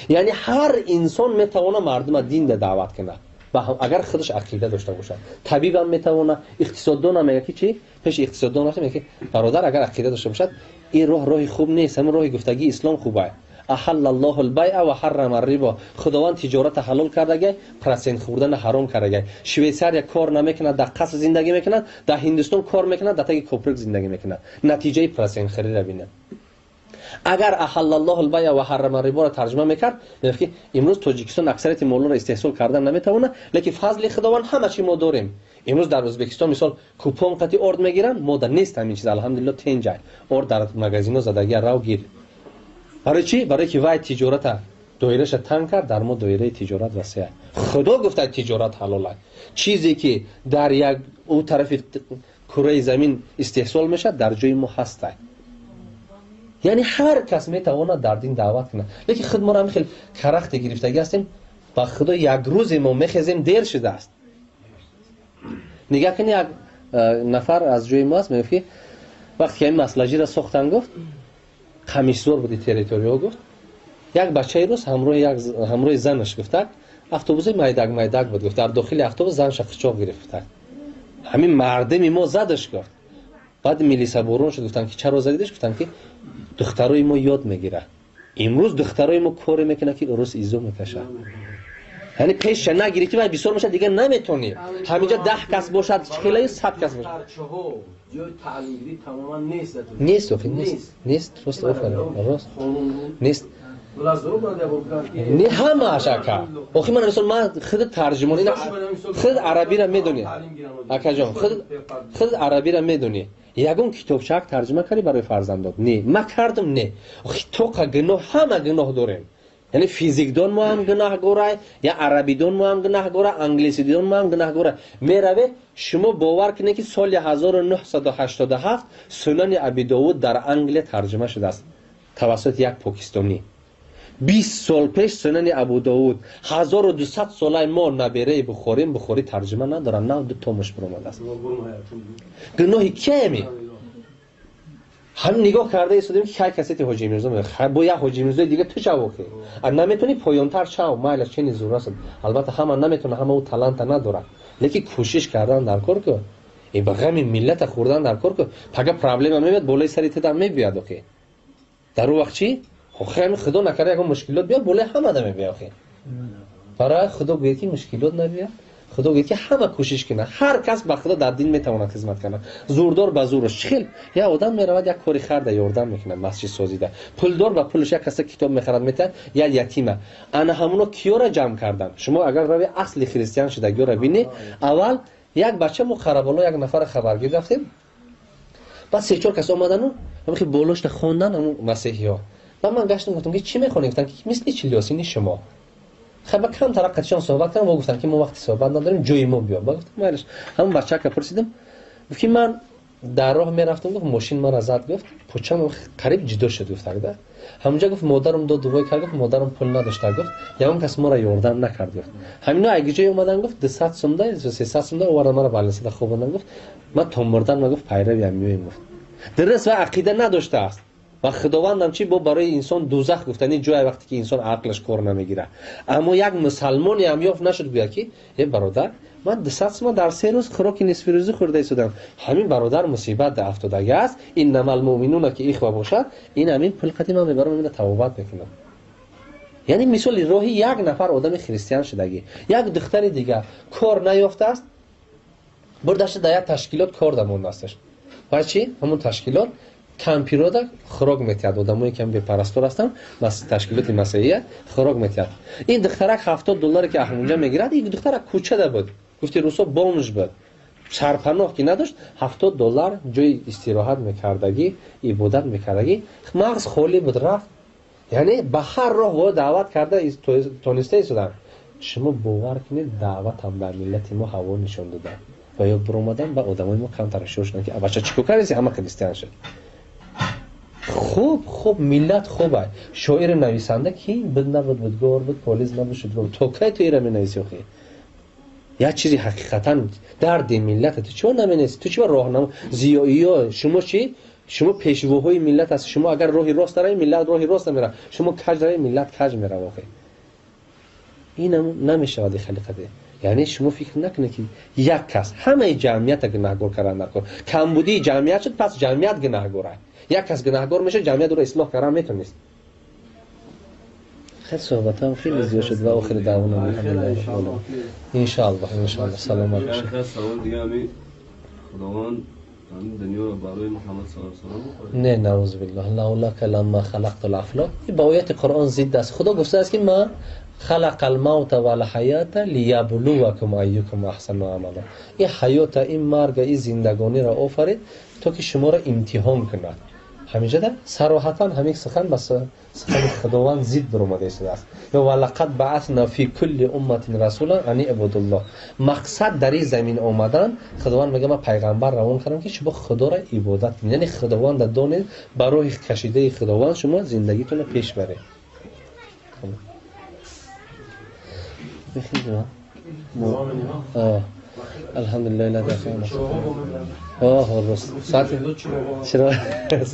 Яъне ҳар инсон метавонад мардума динда даъват кунад, агар худаш ақида дошта бошад. Табибам метавонад, иқтисоддонам мега, ки чи, пеши иқтисоддон рафта, мега, ки бародар, агар ақида дошта бошад, ин роҳ роҳи хуб нест, ҳамин роҳи гуфтагии ислом хуб аст. أحل الله البيع وحرم الربا. Худованд тиҷората ҳалол кардагай, процент хӯрдана ҳаром кардагай. Швейсария кор намекунад, дар қаср зиндагӣ мекунад, дар Ҳиндустон кор мекунад, дар таги коприк зиндагӣ мекунад. Натиҷаи процентхӯриро бинад. Агар أحل الله البيع وحرم الربا ро тарҷума мекард, мегуфт, ки имрӯз Тоҷикистон аксарияти молонро истеҳсол кардан наметавонад, лекин фазли Худованд ҳама чи мо дорем. Имрӯз дар Ӯзбекистон, мисол, купон қати орд мегиранд, мо дар нест ҳамин чиз, алҳамдулилло, тенҷай орд дар магазино задагия, рав гир. Барои чӣ? Барое ки вай тиҷората доираша танг кард, дар мо доираи тиҷорат васеа. Худо гуфта, тиҷорат ҳалол аст. Чизе ки дар як ӯ тарафи кураи замин истеҳсол мешавад, дар ҷои мо ҳастай. Яъне ҳар кас метавонад дар дин даъват кунад, лекин худ моро ҳамин хел карахте гирифтагӣ ҳастем. Ба Худо, як рӯзе мо мехезем, дер шудааст. Нигаҳ кунед, як нафар аз ҷои мо аст, мегуфт, ки вақте ки ҳамин маслаҷиро сохтан, гуфт, қамишзор буди территорияҳо, гуфт, як бачаи рӯз ҳамроҳи занаш, гуфтак, автобуси майдак майдак буд, гуфт, дар дохили автобус занша қичоқ гирифт, гуфтак, ҳамин мардими мо задаш, гуфт. Баъд милиса борон шуд, гуфтанд, ки чаро задидаш? Гуфтанд, ки духтарои мо ёд мегирад. Имрӯз духтарои мо коре мекунад, ки рӯз изо мекашад. Яъне пеша нагирӣ, ки вай бисёр мешад, дигар наметонӣ. Ҳаминҷа 10 кас бошад, хелаи 100 кас бошад. Нест, охи нест, нест, рост, офарин, рост, нест. Не ҳамааш, ака. Охи ман, мисол, ман худ тарҷумон, худ арабиро медонӣ, акаҷон, худ арабиро медонӣ. Ягон китобчаак тарҷума кардӣ барои фарзандот? Не, ма кардам, не. Охи тоқа гуноҳ, ҳама гуноҳ дорем. Яъне физикдон мо ҳам гунаҳгорай, я арабидон мо ҳам гунаҳгора, англисидон мо ҳам гунаҳгора. Мераве, шумо бовар кунед, ки соли 1987 Сунани Абидовуд дар Англия тарҷума шудааст тавассути як покистонӣ. 20 сол пеш Сунани Абудовуд, 1200 солаи мо набераи Бухорим, Бухорӣ тарҷума надорам, нав ду томаш баромадааст. Гуноҳи киями? Ҳамин нигоҳ карда истодем, ки кай касети Ҳоҷи Мирзо, бо як Ҳоҷи Мирзои дига ту чав, охи а наметонӣ поёнтар чав, майлаш, чени зур аст. Албатта, ҳама наметона, ҳама ӯ таланта надорад, лекин кӯшиш кардан дар кор ку, и ба ғами миллата хӯрдан дар кор ку. Пага проблема мебиёд, болои сари тудам мебиёд, охи дар ӯ вақт чӣ? Охи ҳамин Худо накарда ягон мушкилот биёд, болои ҳамада мебиёд. Охи барои Худо гӯяд, ки мушкилот набиёд. Худо гуфт ки ҳама кӯшиш кунад, ҳар кас ба Худо дар дин метавонад хизмат кунад. Зурдор ба зураш хел як одам меравад, як кори харда ёрдам мекунад, масҷид созида. Пулдор ба пулаш як каса китоб мехарад, метиҳад, як ятима. Ана ҳамуно киёра ҷамъ кардан? Шумо агар рави асли христиан шудагиёра бинед, аввал як бача мо Қараболо як нафара хабаргир рафтем. Баъд се-чор кас омадану ҳамин болошта хондан ҳамун масеҳиҳо. Баъд ман гаштам, гуфтам ки чӣ мехонед? Гуфтанд ки мисли чилёсини шумо. Хай, ба кам тараф қатишон суҳбат кардам, ва гуфтанд ки мо вақти суҳбат надорем, ҷои мо биё. Ба гуфтам майлаш. Ҳамун бачака пурсидам, гуфт ки ман дар роҳ мерафтам, гуфт мошин мара зад, гуфт пучам қариб ҷудо шуд, гуфт агда. Ҳамунҷа гуфт модарам дод дувой кард, гуфт модарам пул надошта, гуфт ягон кас моро ёрдам накард, гуфт. Ҳамино аги ҷое омадан, гуфт 200 сумда, 300 сумда овардан мара балнисада хобондан, гуфт ман то мурдан, ма гуфт пайравиам меоем, гуфт. Дуруст ва ақида надоштааст. Ва Худовандам чи бо барои инсон дузах гуфтани ҷое вақте ки инсон ақлаш кор намегирад. Аммо як мусалмоне ҳам ёфт нашуд гӯяд ки э бародар, ман 200 сума дар 3 рӯз хӯроки нисфирӯзӣ хӯрда истодам. Ҳамин бародар мусибат дар афтодагӣ аст. Иннамал муъминуна ки ихва бошад, ин ҳамин пул қати ман мебарам, ина тавобат мекунам. Яъне мисоли роҳи як нафар одами христиан шудагӣ, як духтари дигар кор наёфтааст, бурдашта дар як ташкилот кор дамондаасташ. Ва чӣ? Ҳамон ташкилот кампирода хӯрок метиҳад, одамое ки бепарастор ҳастанд, ташкилоти масеҳия хӯрок метиҳад. Ин духтарак $70 ки аҳмунҷа мегирад, ин духтарак кӯчада буд, гуфти русо бомж буд, сарпаноҳ ки надошт, $70 ҷои истироҳат мекардагӣ, ибодат мекардагӣ, мағз холӣ буд, рафт. Яъне ба ҳар роҳ во даъват карда тониста истоданд. Шумо бовар кунед, даъватам дар миллати мо ҳаво нишон дода. Ва ё биромадан ба одамои мо камтар ҳушёр шуданд ки бача чӣ кор кардеси, ҳама христиан шуд. Хуб, хуб, миллат хуб аст. Шоири нависанда ки буд набуд, будгор буд, полиз набуд, шудгор. То кай ту ира менависи охи? Як чизи ҳақиқатан дарди миллат ту чиро наменависи? Ту чиро роҳнамо? Зиёиё, шумо чӣ? Шумо пешвоҳои миллат ҳастед. Шумо агар роҳи рост равед, миллат роҳи рост намерав. Шумо каҷ равед, миллат каҷ мерав охи. Ин намешавад халиқате. Яъне шумо фикр накунед ки як кас ҳамаи ҷамъиятро гунаҳгор кардан накун. Камбудии ҷамъият шуд, пас ҷамъият гунаҳгор аст. Як кас гунаҳгор мешавад, ҷамъият ӯро ислоҳ кардан метавонист. Хеле суҳбатам хеле зиёд шуд ва охири даъвона алҳамдулиллаҳ. Иншоаллоҳ, иншоаллоҳ саломат бошед. Як савол дига, ҳами Худованд ҳамин дунёро барои Муҳаммад саллаллоҳу алайҳи васаллам офарид? Не, наъузу биллаҳ. Лаулака ламма халақтул афлок. Ин ба ояти Қуръон зидд аст. Худо гуфтааст ки ман халақал мавта вал ҳаята лияблувакум айюкум аҳсану амала. Ин ҳаёта, ин марга, ин зиндагониро офарид то ки шуморо имтиҳон кунад. Ҳаминҷода сароҳатан ҳамин сухан ба сухани Худованд зидд баромада истодааст. Ё ва лақад баасна фи кулли умматин расулан ан ибудуллоҳ. Мақсад дар ин замин омадан, Худованд мегӯяд ман пайғамбар равон кардам ки шумо Худоро ибодат кунед. Яъне Худовандро донед, ба роҳи кашидаи Худованд шумо зиндагитонро пеш баред. Алҳамдулиллаҳ, ла дахона. Оҳ, рост. Соати чиро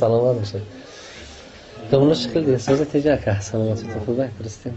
саломат бошед. Домла шикл дия, соза теҷа ака, саломатитон хуб, дурустем.